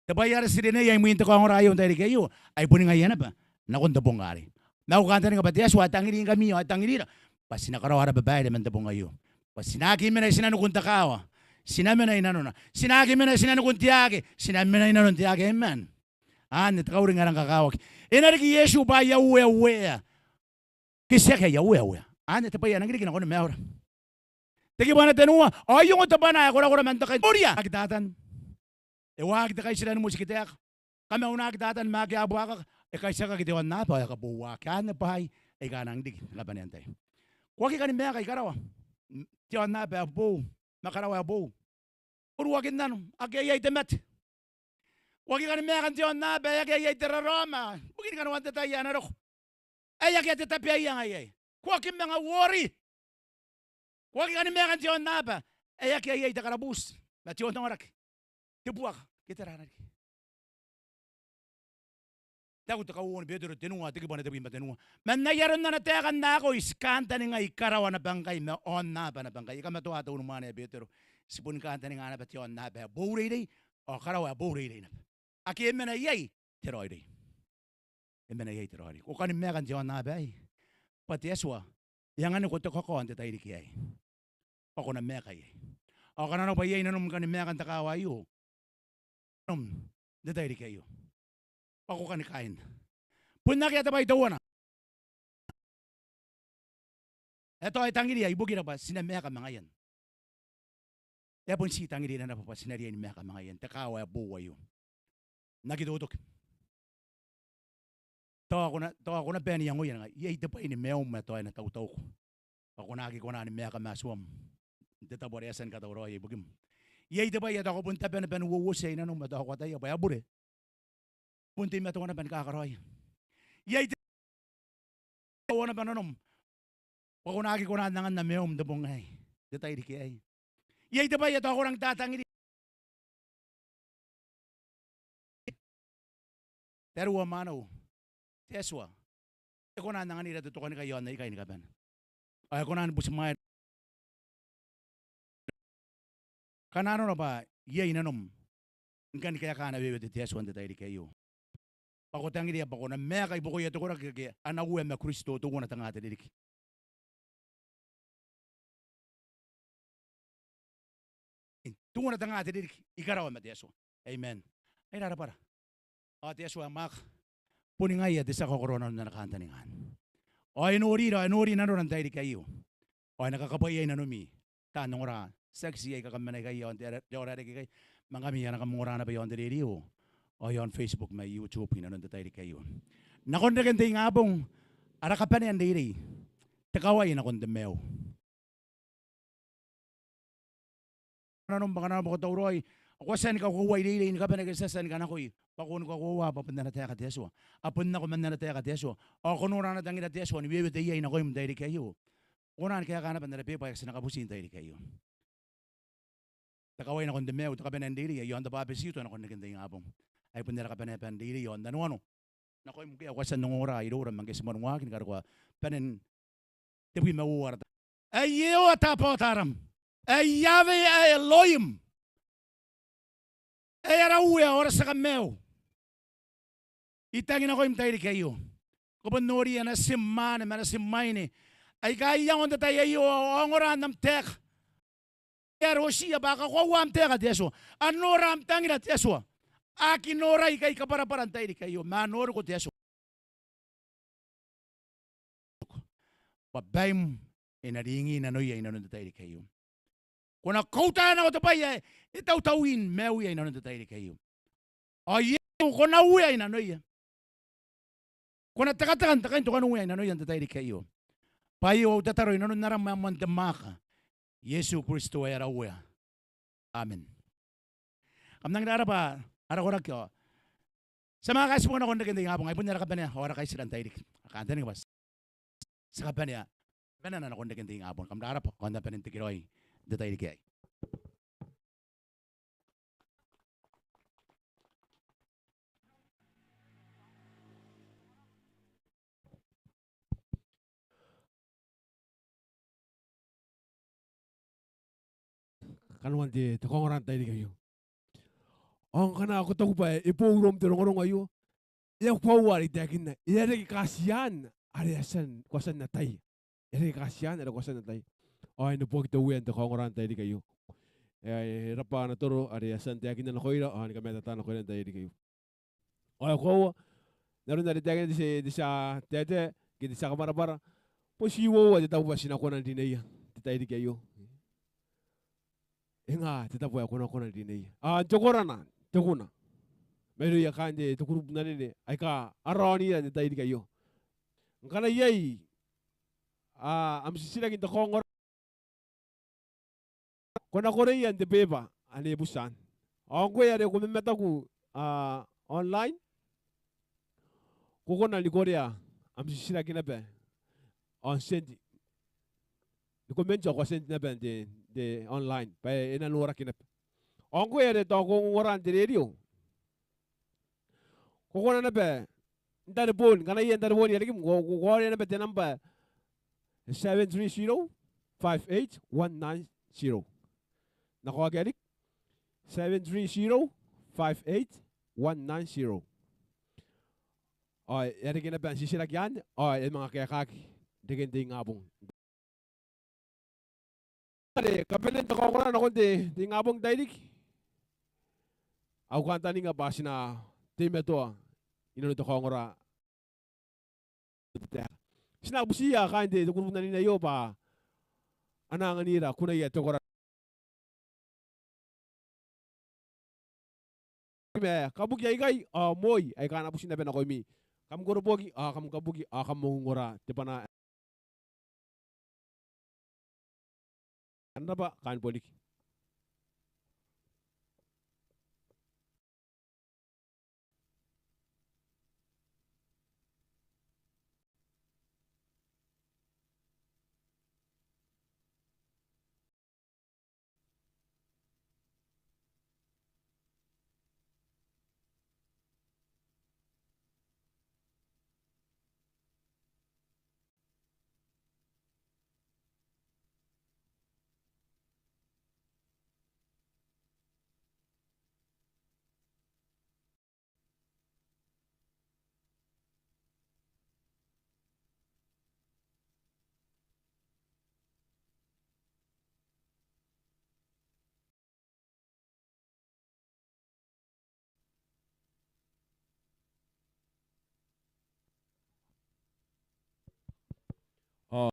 Te bwai are ti rineia imwin te kaongora aio n te tairiki aio, ai boni ngaia naba nakon te bong arei. Ma au kantaninga bwa te Atua e tangirangkami ao e tangirira bwa ti na karaoa ara babaire man te bong aio, bwa ti na aki mena i tinanikun te kaawa, ti na mena i nanona. Ti na aki mena i tinanikun te aake, ti na mena i nanon te aake. Amen. Anne te kauring ae rang kakawaki. E na riki Iesu bwa aia Uea uea, ke ti aki aia Uea uea. Anne te bwai ae nangi riki nakoni maiura. Te kibu ae tenua. Ao e ongo te bwana ae korakora man te kai, noria, aki Tatan. E waaki te kai, tiran, moti ke taeka. Kamaunaki Tatan ma ake a buakaka. E kaitiakaki te aonnaba ao e kabouaki. Anne bwaai aika a nangi riki ni kabanea n tai. Ko aki kani maeka i karawa, te aonnaba ae boou ma karawa ae boou. Uruakin nano, akea iai te mate. Ko aki kani maeka n te aonnaba ae akea iai te raraoma ibukini kanoan te tai ae na roko, ae akea te tabeaianga iai. Ko aki manga uori. Ko aki kani maeka n te aonnaba ae akea iai te karabuti ma te onnaoraki, te buaka ke tera ae na riki. Taku te kauoua ni Betero tenua, te kibu ae tebwi ma tenua. Man ai aron ana taeka n akoi ti kantaninga i karawa naba ngkai ma aonnaba naba ngkai. E kamatoa te unimwaane ae Betero. Ti boni kantaninga naba te aonnaba ae boureirei ao karawa ae boureirei naba, ake e mena iai te raoiroi. E mena iai te raoiroi. Ko kani maeka n te aonnaba aei bwa te Atua e anganiko te kakao n te tairiki aei bwa ko na maeka iai. Ao kananoa bwa iai nanom ni kani maeka n te kaawa aio n te tairiki aio bwa ko kani kainna. Bon akea te bwai teuana ae tao e tangiria ibukira bwa ti na maeka ma ngaian. E a bon ti tangirira naba bwa ti na riai ni maeka ma ngaian te kaawa ae boou aio. N aki totoki. Tao ko na, tao ko na bae n iangoia ngai, iai te bwai ni maium ae tao e na tautauko bwa ko na aki kona ni maeka ma Atuam n te tabo are e a tia ni katauraoia ibukim. Iai te bwai ae tao ko bon tabe naba n uouotia i nanom ae tao ko ataia bwa e a bure. Bon teimatoa naba ni kakaraoia. Iai te, tao naba nanom bwa ko na aki kona n anganna maium n te bong aei, n te tairiki aei. Iai te bwai ae tao ko rangi n tatangiria. Tariu ao mwaneu, te Atua e kona n anganira te tokanikai i aon aikai ni kabane. Ao e kona ni butimwaea kananona bwa iai nanom ni kani kaeka ana wewete te Atua n te tairiki aio. Bwa ko tangiria bwa ko na maeka i buakoia te koraki ake ana Uea ma Kristo teuana te nga te ririki. Teuana te nga te ririki i karawa ma te Atua. Amen. Ai rarabwara. Ao te Atua ae mwaaka, boni ngaia te tia kakoroa nanon ana kantaninga anne. Ao e norira, ao e nori nanora n te tairiki aio. Ao e na kakabwaiai nanomi taan ongora, tiaki ti aika kam mena ikai i aon te aora are e reke ikai, ma ngkami aika kam ongora naba i aon te rerio ao i aon Facebook ma i YouTube i nanon te tairiki aio. Nakon reken te ingabong, ara kabanea n reirei, te kawai nakon te maiu. Nanom bwa ngkana ko tauraoi ao ko a tia ni kakoaua i reirei ni kabane ake ti a tia ni kanakoi, bwa ko ni kakoaua bwa bon ana taeka te Atua. A bon nako man ana taeka te Atua. Ao ko nora ana tangira te Atua ni wewete iai nakoim n te tairiki aio. Ko kona ni kaeka naba n ara beba aika ti na kabuti n te tairiki aio. Te kawai nakon te maiu, te kabanea n reirei ae i aon te bwabetito nakon reken te ingabong. Ai bon ara kabanea naba n reirei ao n nanoano nakoim ngkoe ae ko a tia n ongora iroura ma ngke ti moan waaki ni karokoa banen tebwi ma uoua ara tai. Ae Iehova te Abaotaram, ae Yahweh ae Elohim, ae ara Uea ao ara tia kamaiu. I tangi nakoim n te tairiki aio. Ko bon nori ana tim mwaane ma ana tim mwaine aika a iango n te tai aio ao a ongora n am taeka. E a rotia bwa a kakoaua am taeka te Atua, a nora am tangira te Atua. A aki norai ikai kabwarabwara n te tairiki aio, ma a noriko te Atua bwa baim e na ringi nanoia i nanon te tairiki aio. Ko na kauta nako te bwai ae e tautauin maiuia i nanon te tairiki aio. Ao Iesu ko na uea i nanoia. Ko na tekateka n te kaintokanuea i nanoia n te tairiki aio. Bwa aio au tataro i nanon aram ae moan te mwaaka, Iesu Kristo ae ara Uea. Amen. Kam nangi rarabwa ara koraki ao ti a manga kaitibo nakon reken te ingabong. Ai bon ara kabanea ao ara kaitira n te tairiki. Ara kantaninga bwa ti a kabanea banana nakon reken te ingabong. Kam rabwa, ko na bane n tekeraoi n te tairiki aei. Kanoan te, te kaongora n tairiki aio. Ao ngkana ko taku bwa e boou iroum te rongorongo aio, e a koaua are I taekinna, e a reke kaatian are a tia n, ko a tia n ataia. E a reke kaatian are ko a tia n ataia. Ao e neboaki te Uea n te kaongora n tairiki aio. E, e rabwa ana toro are a tia n taekinna nakoira ao ni kamatata nakoira n tairiki aio. Ao e koaua n aron are e taekinna te tia, te tia taetae ke te tia kamwarabwara, bon ti uoua te tabo ae ti na kona n rineia n te tairiki aio. E nga te tabo ae ko na kona n rineia. Ao n te koraki, te kuna mairouia kaain te, te kurubu n anene aika a raonira n te tairiki aio. Ngkana iai, a, am titiraki n te kaongora, ko na koreia n te beba ane e buti anne. Ao ngkoe are ko mamataku, a, online, ko kona ni korea am titiraki naba ao n send, ni komenti ao ko a send naba n te, n te online bwa e na noraki naba. Ao ngkoe are tao ko ongora n te rerio, ko kona naba n tareboon, ngkana iai n tareboon i rarikim, ko, ko, ko aoria naba te namba seven three zero five eight one nine zero. N na kaokia riki, seven three zero five eight one nine zero. Ao e a reke naba am titiraki anne ao e a manga kaekaki n reken te ingabong. Are kabanean te kaongora nakon te, te ingabong n tairiki, au kantaninga bwa ti na teimatoa inanon te kaongora. Ti na butiia kaain te, te kurubu n anene aio bwa a na anganira kunaia te koraki ma kabuki aikai ao moi aika a na buti naba nakoimi. Kam koroboki ao kam kabuki ao kam ongora te bwana. Kam rabwa kaain Bonriki. Ao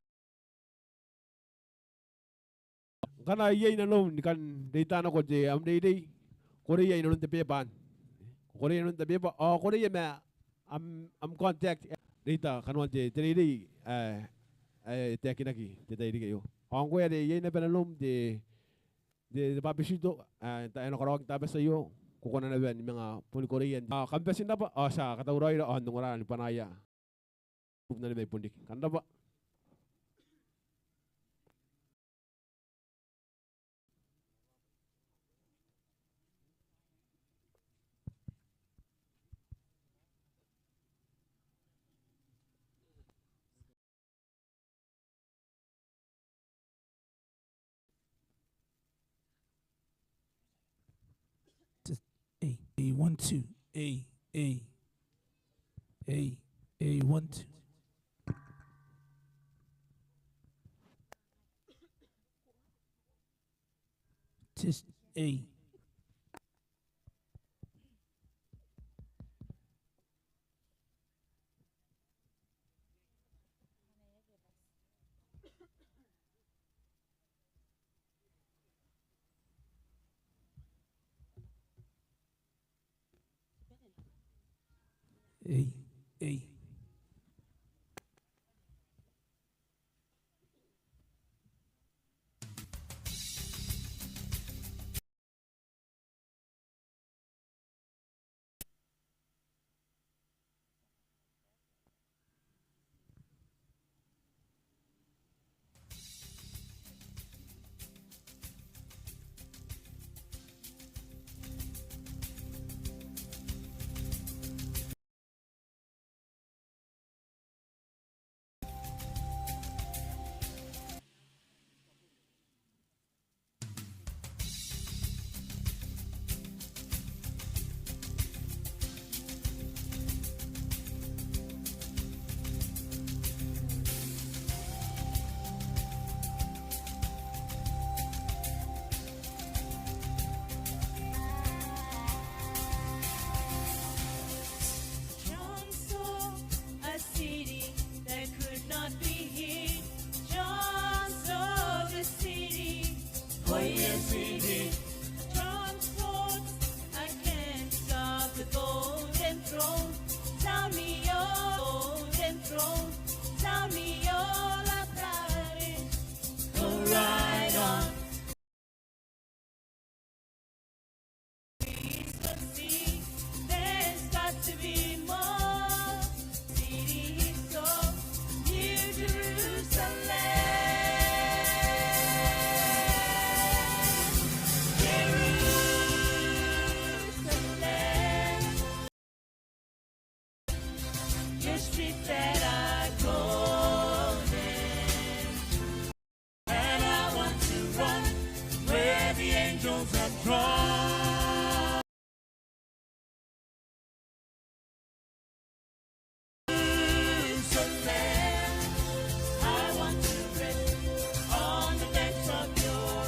ngkana iai nanom ni kan reita nako te, am reirei, koreia inanon te beba anne. Koreia inanon te beba ao koreia ma am, am contact, reita kanoan te, te reirei ae, ae taekinaki n te tairiki aio. Ao ngkoe are iai naba nanom te, te, te bwabetito ae, ae e na karaoaki n Tabati aio, ko kona naba ni manga boni koreia n te, ao kam bati n rabwa ao ti a katauraoira ao n ongora ni bwanaia. Kurubu n anene mai Bonriki. Kam rabwa. Test, A, A, one, two. A, A. A, A, one, two. Test, A. A, A. Not be hid. John saw the city. Oh, yes, he did. John caught a glimpse of the golden throne. Tell me all, golden throne. Tell me all about it. Go right on. There's got to be more. City so New Jerusalem. Jerusalem. Your streets that are golden. And I want to run where the angels have drawn. Jerusalem, I want to rest on the banks of your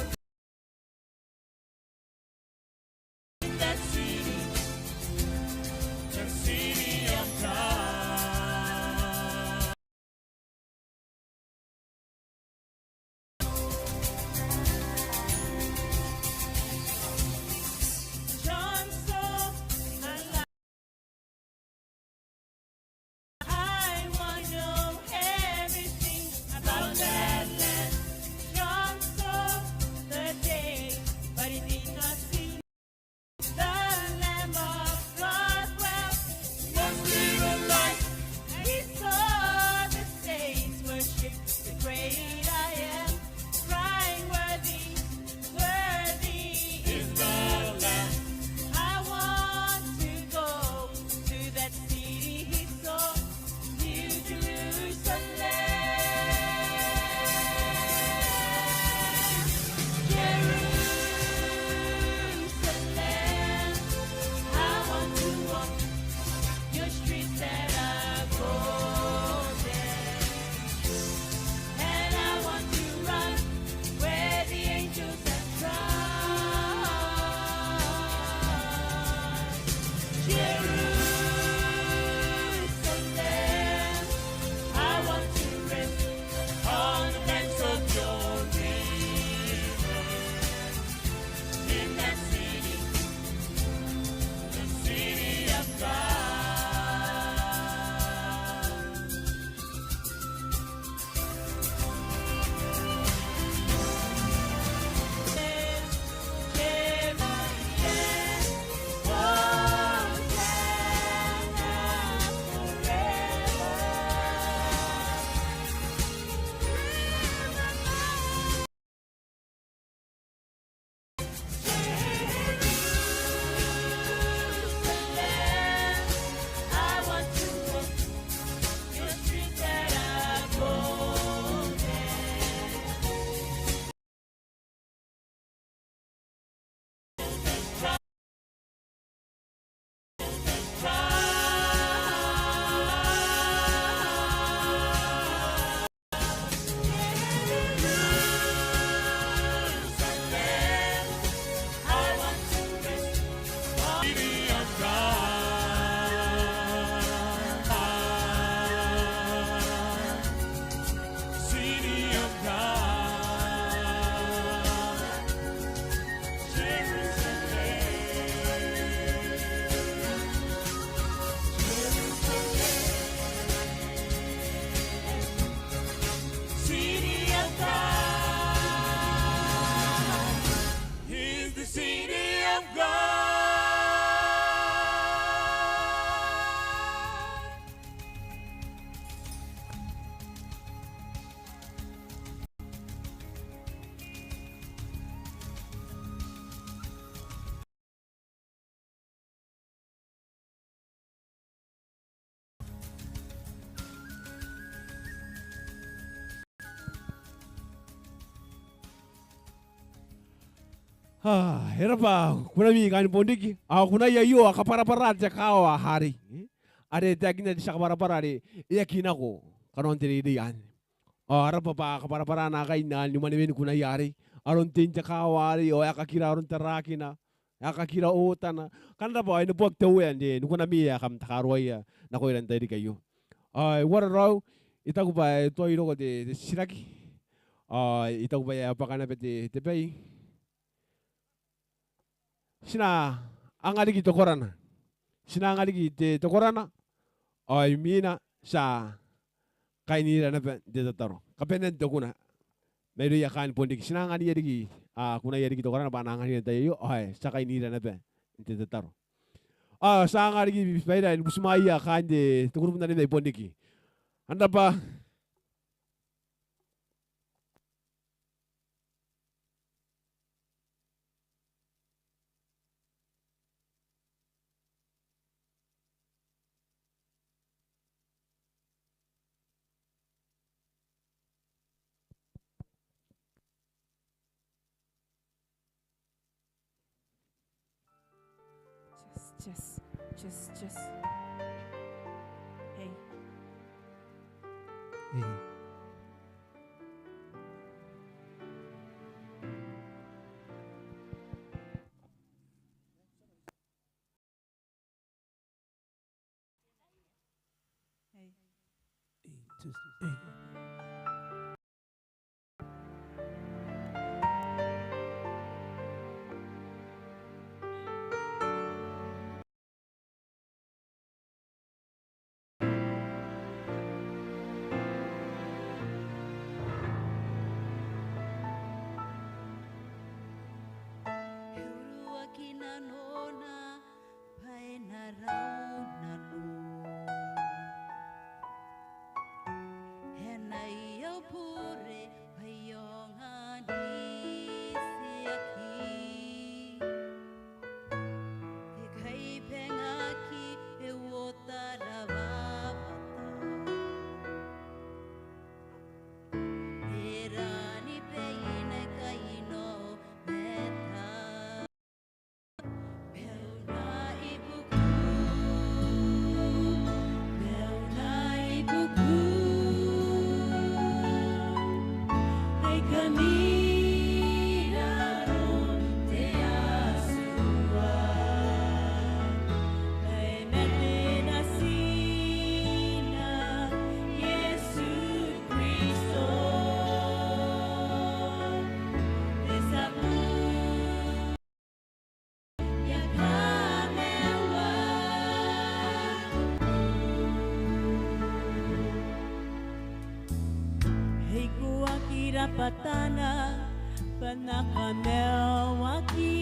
In that city, the city of God. John saw a light. I want to know everything about that land. John saw the day, but he did not see the Lamb of God. Well, he must be the light. He saw the saints worship the great I am, crying, "Worthy, worthy is the Lamb." I want to go to that city he saw, New Jerusalem. Jerusalem, I want to walk your streets that are golden. And I want to run where the angels have trod. Jerusalem, I want to rest on the banks of your river. In that city, the city of God. City of God. He's the city of God. A, e raba, ko na manga kan bon riki. A, ko na ia io, a kabwarabwara te kaawa arei. Are e taekinna te tia kabwarabwara are e aki nako kanoan te reirei anne. A, a raba bwa kabwarabwara naakai n aron mwanewen kunaia arei, aron tein te kaawa arei, ao e kakira aron tarakina, e kakira otana. Kam raba, e neboaki te Uea n te, n ukanami ae kam takaruaia nakoira n tairiki aio. Ao e uara raou, I taku bwa e tuai roko te, te titiraki. Ao I taku bwa e a bwaka naba te, te bwai. Ti na anga riki te korana. Ti na anga riki te, te korana. Ao imwina ti a kainira naba n te tataro. Kabanean te kuna mairouia kaain Bonriki. Ti na anganiia riki, a, kunaia riki te korana bwa a na anganira n te tai aio, ao ti a kainira naba n te tataro. Ao ti a anga riki baira ni butimwaeia kaain te, te kurubu n anene mai Bonriki. An rabwa. Chess, chess, chess, chess. Hey. Hey. Hey. Hey, just, hey. E uruaki nanona bwa e na rau nano. E na iai au bure bwa I aonga n itiaki. E kaibangaki, e uota rawawata. E rani baina kaino meta. Bwa e na ibukin, bwa e na ibukin aika miraron te Atua. Bwa e na te Natina Iesu Kristo. E tabu E ikoaki rabwatana bwa N na kamaiuaki.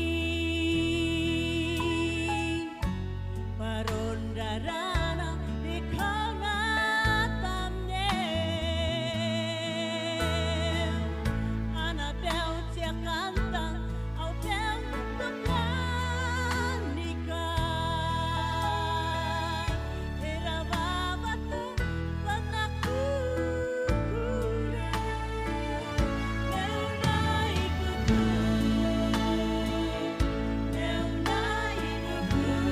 Bwa aron rarana ni kaungatam neiei. Ana beu te kanta, au beu n toka ni kaa. E rawawata bwa N na kukurei. Bwa e na ibukin, bwa e na ibukin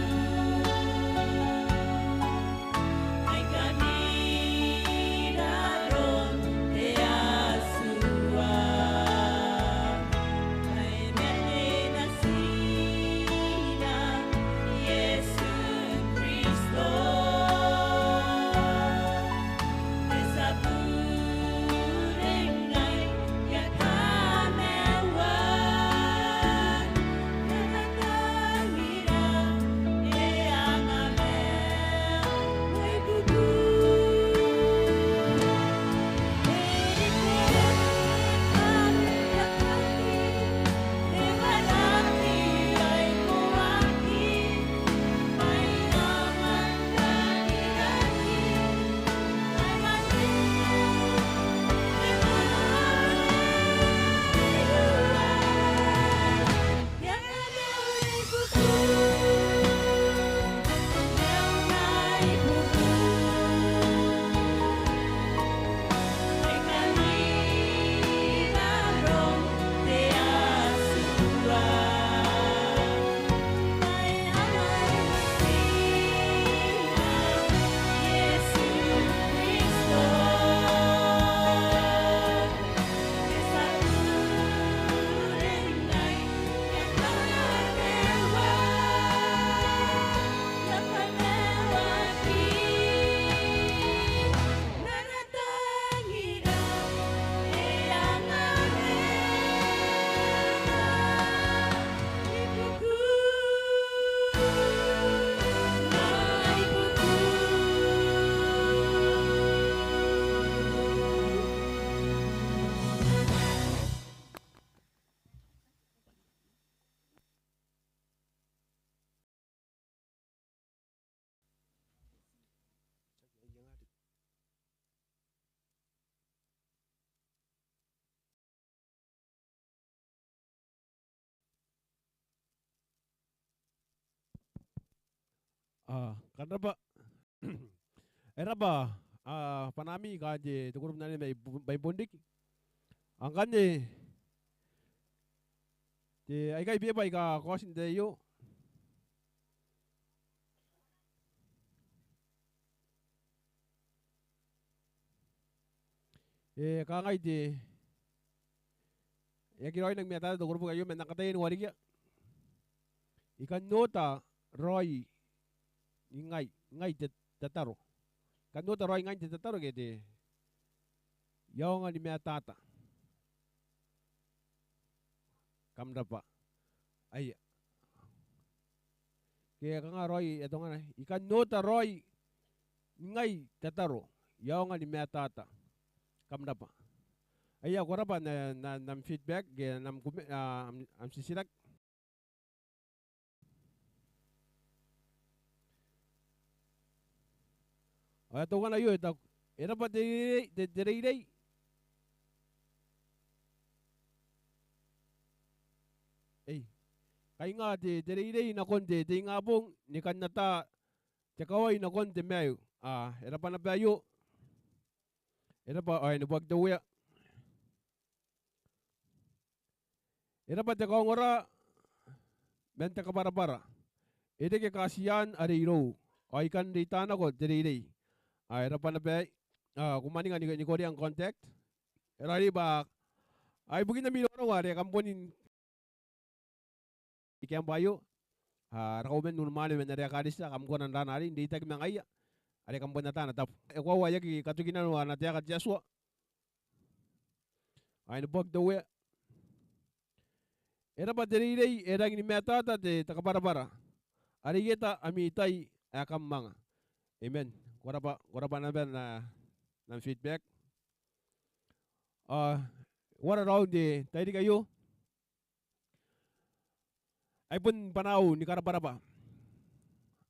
A, kam rabwa. E rabwa, a, bwanaami kaain te, te group n anene mai Bu-, mai Bonriki. Ao ngkanne, te, aikai beba aika kaoti n te tai aio. E kangai te, e aki raoi n aki matata te group aio, ma N nang kataia ni warikia. I kan oota raoi ngai, ngai te tataro. I kan oota raoi ngai n te tataro ke te, I aonga ni matata. Kam rabwa. Aia. Ke kanga raoi e atonga naba. I kan oota raoi ngai te tataro. I aonga ni matata. Kam rabwa. Aia, ko rabwa n, n, n am feedback, ke n am kume-, a, am, am titiraki. Ao e a teuana aio e taku, e rabwa te reirei, te, te reirei. Ei. Kainga te, te reirei nakon te, te ingabong, ni kan ata te kawai nakon te maiu. A, e rabwa naba aio. E rabwa, ao e neboaki te Uea. E rabwa te kaongora man te kabwarabwara. E reke kaatian are irou. Ao I kan reita nako te reirei. A, e rabwa naba aei. A, ko mwaninga ni, ni korea n contact. E raoiroi bwa, a, ibukin ami rongorongo are kam boni n te camp aio. A, ara kauoman n unimwaane man ara ekaretia, kam kona n raana arei, n reitaki ma ngaia. Are kam bon ata ana tabo. E koaua ae aki katoki nano ana taeka te Atua. Ao e neboaki te Uea. E rabwa te reirei, e rangi ni matata te, te kabwarabwara. Are i eta ami tai ae kam manga. Amen. Ko rabwa, ko rabwa naba n, n am feedback. A, uara raou n te tairiki aio? Ai bon bwanaau ni karabwarabwa.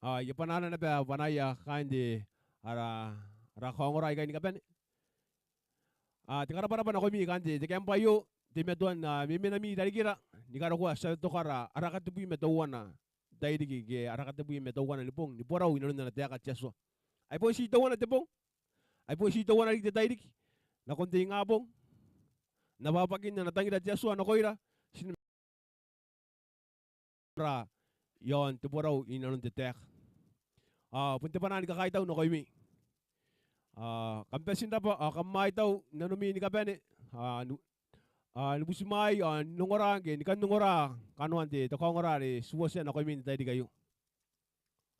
A, I a bwanaana naba bwanaia kaain te, ara, ara kaongora aikai ni kabane. A, te karabwarabwa nakoimi kaain te, te camp aio, teimatoan, a, memenami i rarikira, ni karokoa ti a tokara, ara katebwi ma teuana n tairiki ke ara katebwi ma teuana ni bong, ni borau inanon ana taeka te Atua. Ai bon ti teuana te bong, ai bon ti teuana riki te tairiki, nakon te ingabong, n abwabwakin ana tangira te Atua nakoira, ti na ra iaon te borau inanon te taeka. A, bon te bwanaa ni kakaitau nakoimi. A, kam bati n rabwa, a, kam aitau n nanomi ni kabane, a, ni, a, ni butimwaai, a, n ongora, ke ni kan ongora kanoan te, te kaongora are ti uotia nakoimi n te tairiki aio.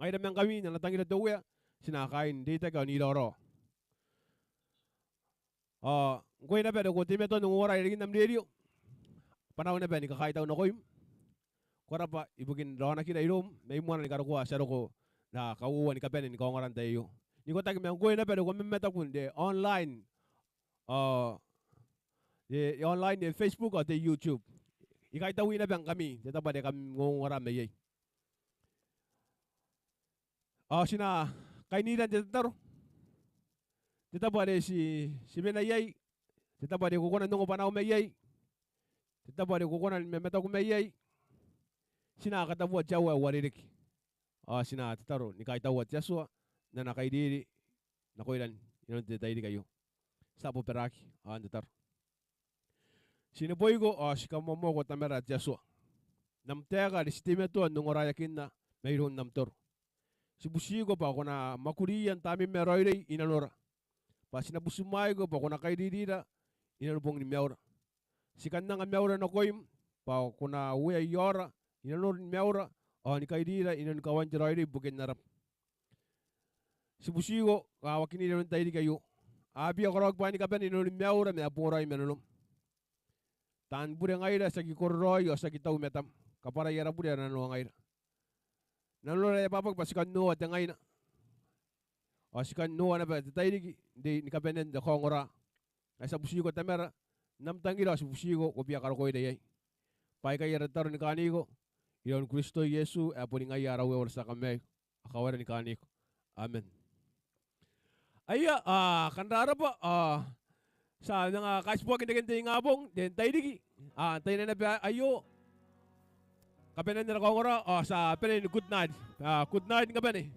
Ngaira ma ngkami n ana tangira te Uea, ti na kaain reitaki ao n iraorao. Ao ngkoe naba are ko teimatoa n ongora irekin am rerio, bwanaau naba ni kakaitau nakoim. Ko rabwa ibukin raonakira iroum mai moana ni karokoa ti a roko n ara kauoua ni kabane ni kaongora n te tai aio. N ikotaki ma ngkoe naba are ko mamataku n te online, ao te online, te Facebook ao te YouTube. I kaitaui naba ngkami n te tabo are kam ongongora mai iai. Ao ti na kainira n te tataro. Te tabo are ti, ti mena iai, te tabo are ko kona n ongo bwanaau mai iai, te tabo are ko kona ni mamataku mai iai, ti na katabua te aoa ae uarereke. Ao ti na tataro ni kaitaua te Atua n ana kairiri nakoira inanon te tairiki aio. Ti a bobaraki ao n tataro. Ti neboiko ao ti kamoamoako Tamara te Atua n am taeka are ti teimatoa n ongoraeakinna mairoun am toro. Ti butiko bwa ko na mwakuriia n tamneim ae raoiroi i nanora, bwa ti na butimwaiko bwa ko na kairirira i nanobongini maiura. Ti kan anga maiura nakoim bwa ko na uea i aora i nanoni maiura ao ni kairira i nanoni kawain te raoiroi ibukin aram. Ti butiko kawakinira inanon te tairiki aio. A bia karaoaki bwaai ni kabane i nanoni maiura ma a boraoi ma nanom. Taan bure ngaira, ti aki kororaoi ao ti aki tau i matam. Kabwarai ara bure ae nanoangaira. Nanora e abwabwaki bwa ti kan noa te ngaina ao ti kan noa naba te tairiki n te, ni kabanean te kaongora. Ae ti a butiko Tamara n am tangira ao ti butiko ko bia karokoira iai. Bwa aikai ara tataro ni kaaniko i aon Kristo Iesu ae boni ngaia ara Uea ao ara tia Kamaiu. Ao kawaira ni kaaniko. Amen. Aia, a, kam rabwa, a, ti a manga kaitiboaki n reken te ingabong, n te tairiki, a, n taina naba aio. Kabanean ara kaongora, a, ti a bane ni good night. A, good night ni kabane.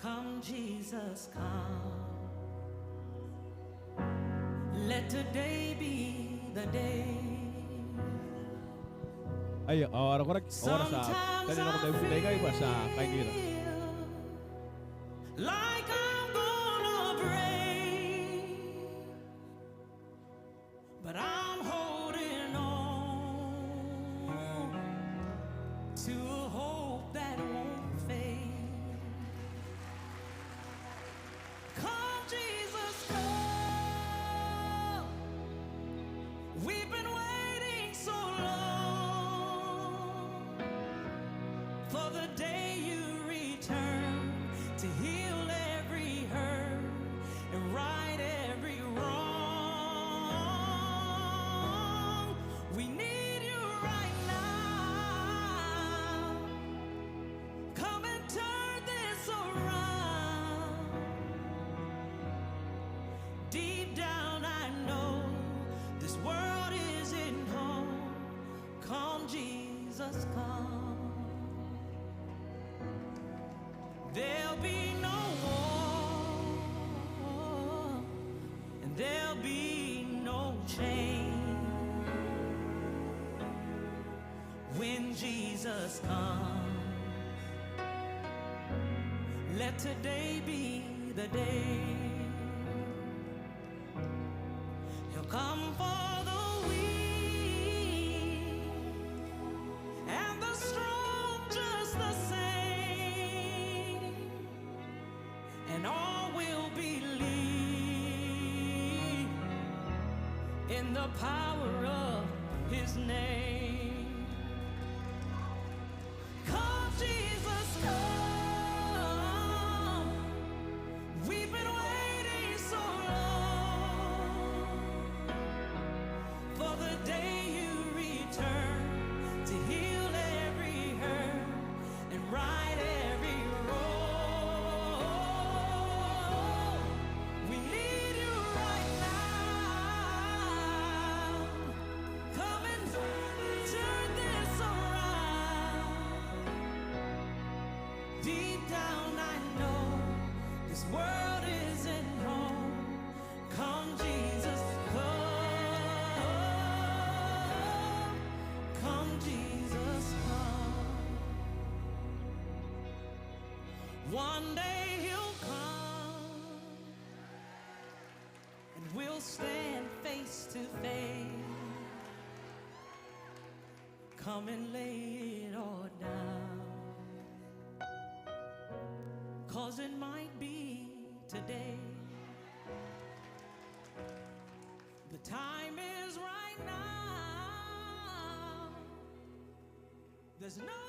Come, Jesus, come. Let today be the day. Aia, ao ara koraki, ao ara tia tanenako taibukina ikai bwa ti a kainira. Sometimes I feel like I'm gonna break. But I'm holding on to a hope that won't fade. Come, Jesus, come. We've been waiting so long for the day you return to heal every hurt and right every wrong. We need you right now. Come and turn this around. Deep down, I know this world isn't home. Come, Jesus, come. There'll be no war, and there'll be no change when Jesus comes. Let today be the day. He'll come for the weak and the strong just the same. And all will believe in the power of his name. Come, Jesus, come. We've been waiting so long for the day you return to heal every hurt and right every wrong. We need you right now. Come and turn this around. Deep down, I know this world isn't home. Come, Jesus, come. Come, Jesus, come. One day he'll come, and we'll stand face to face. Come and lay it all down, 'cause it might be today. The time is right now. There's no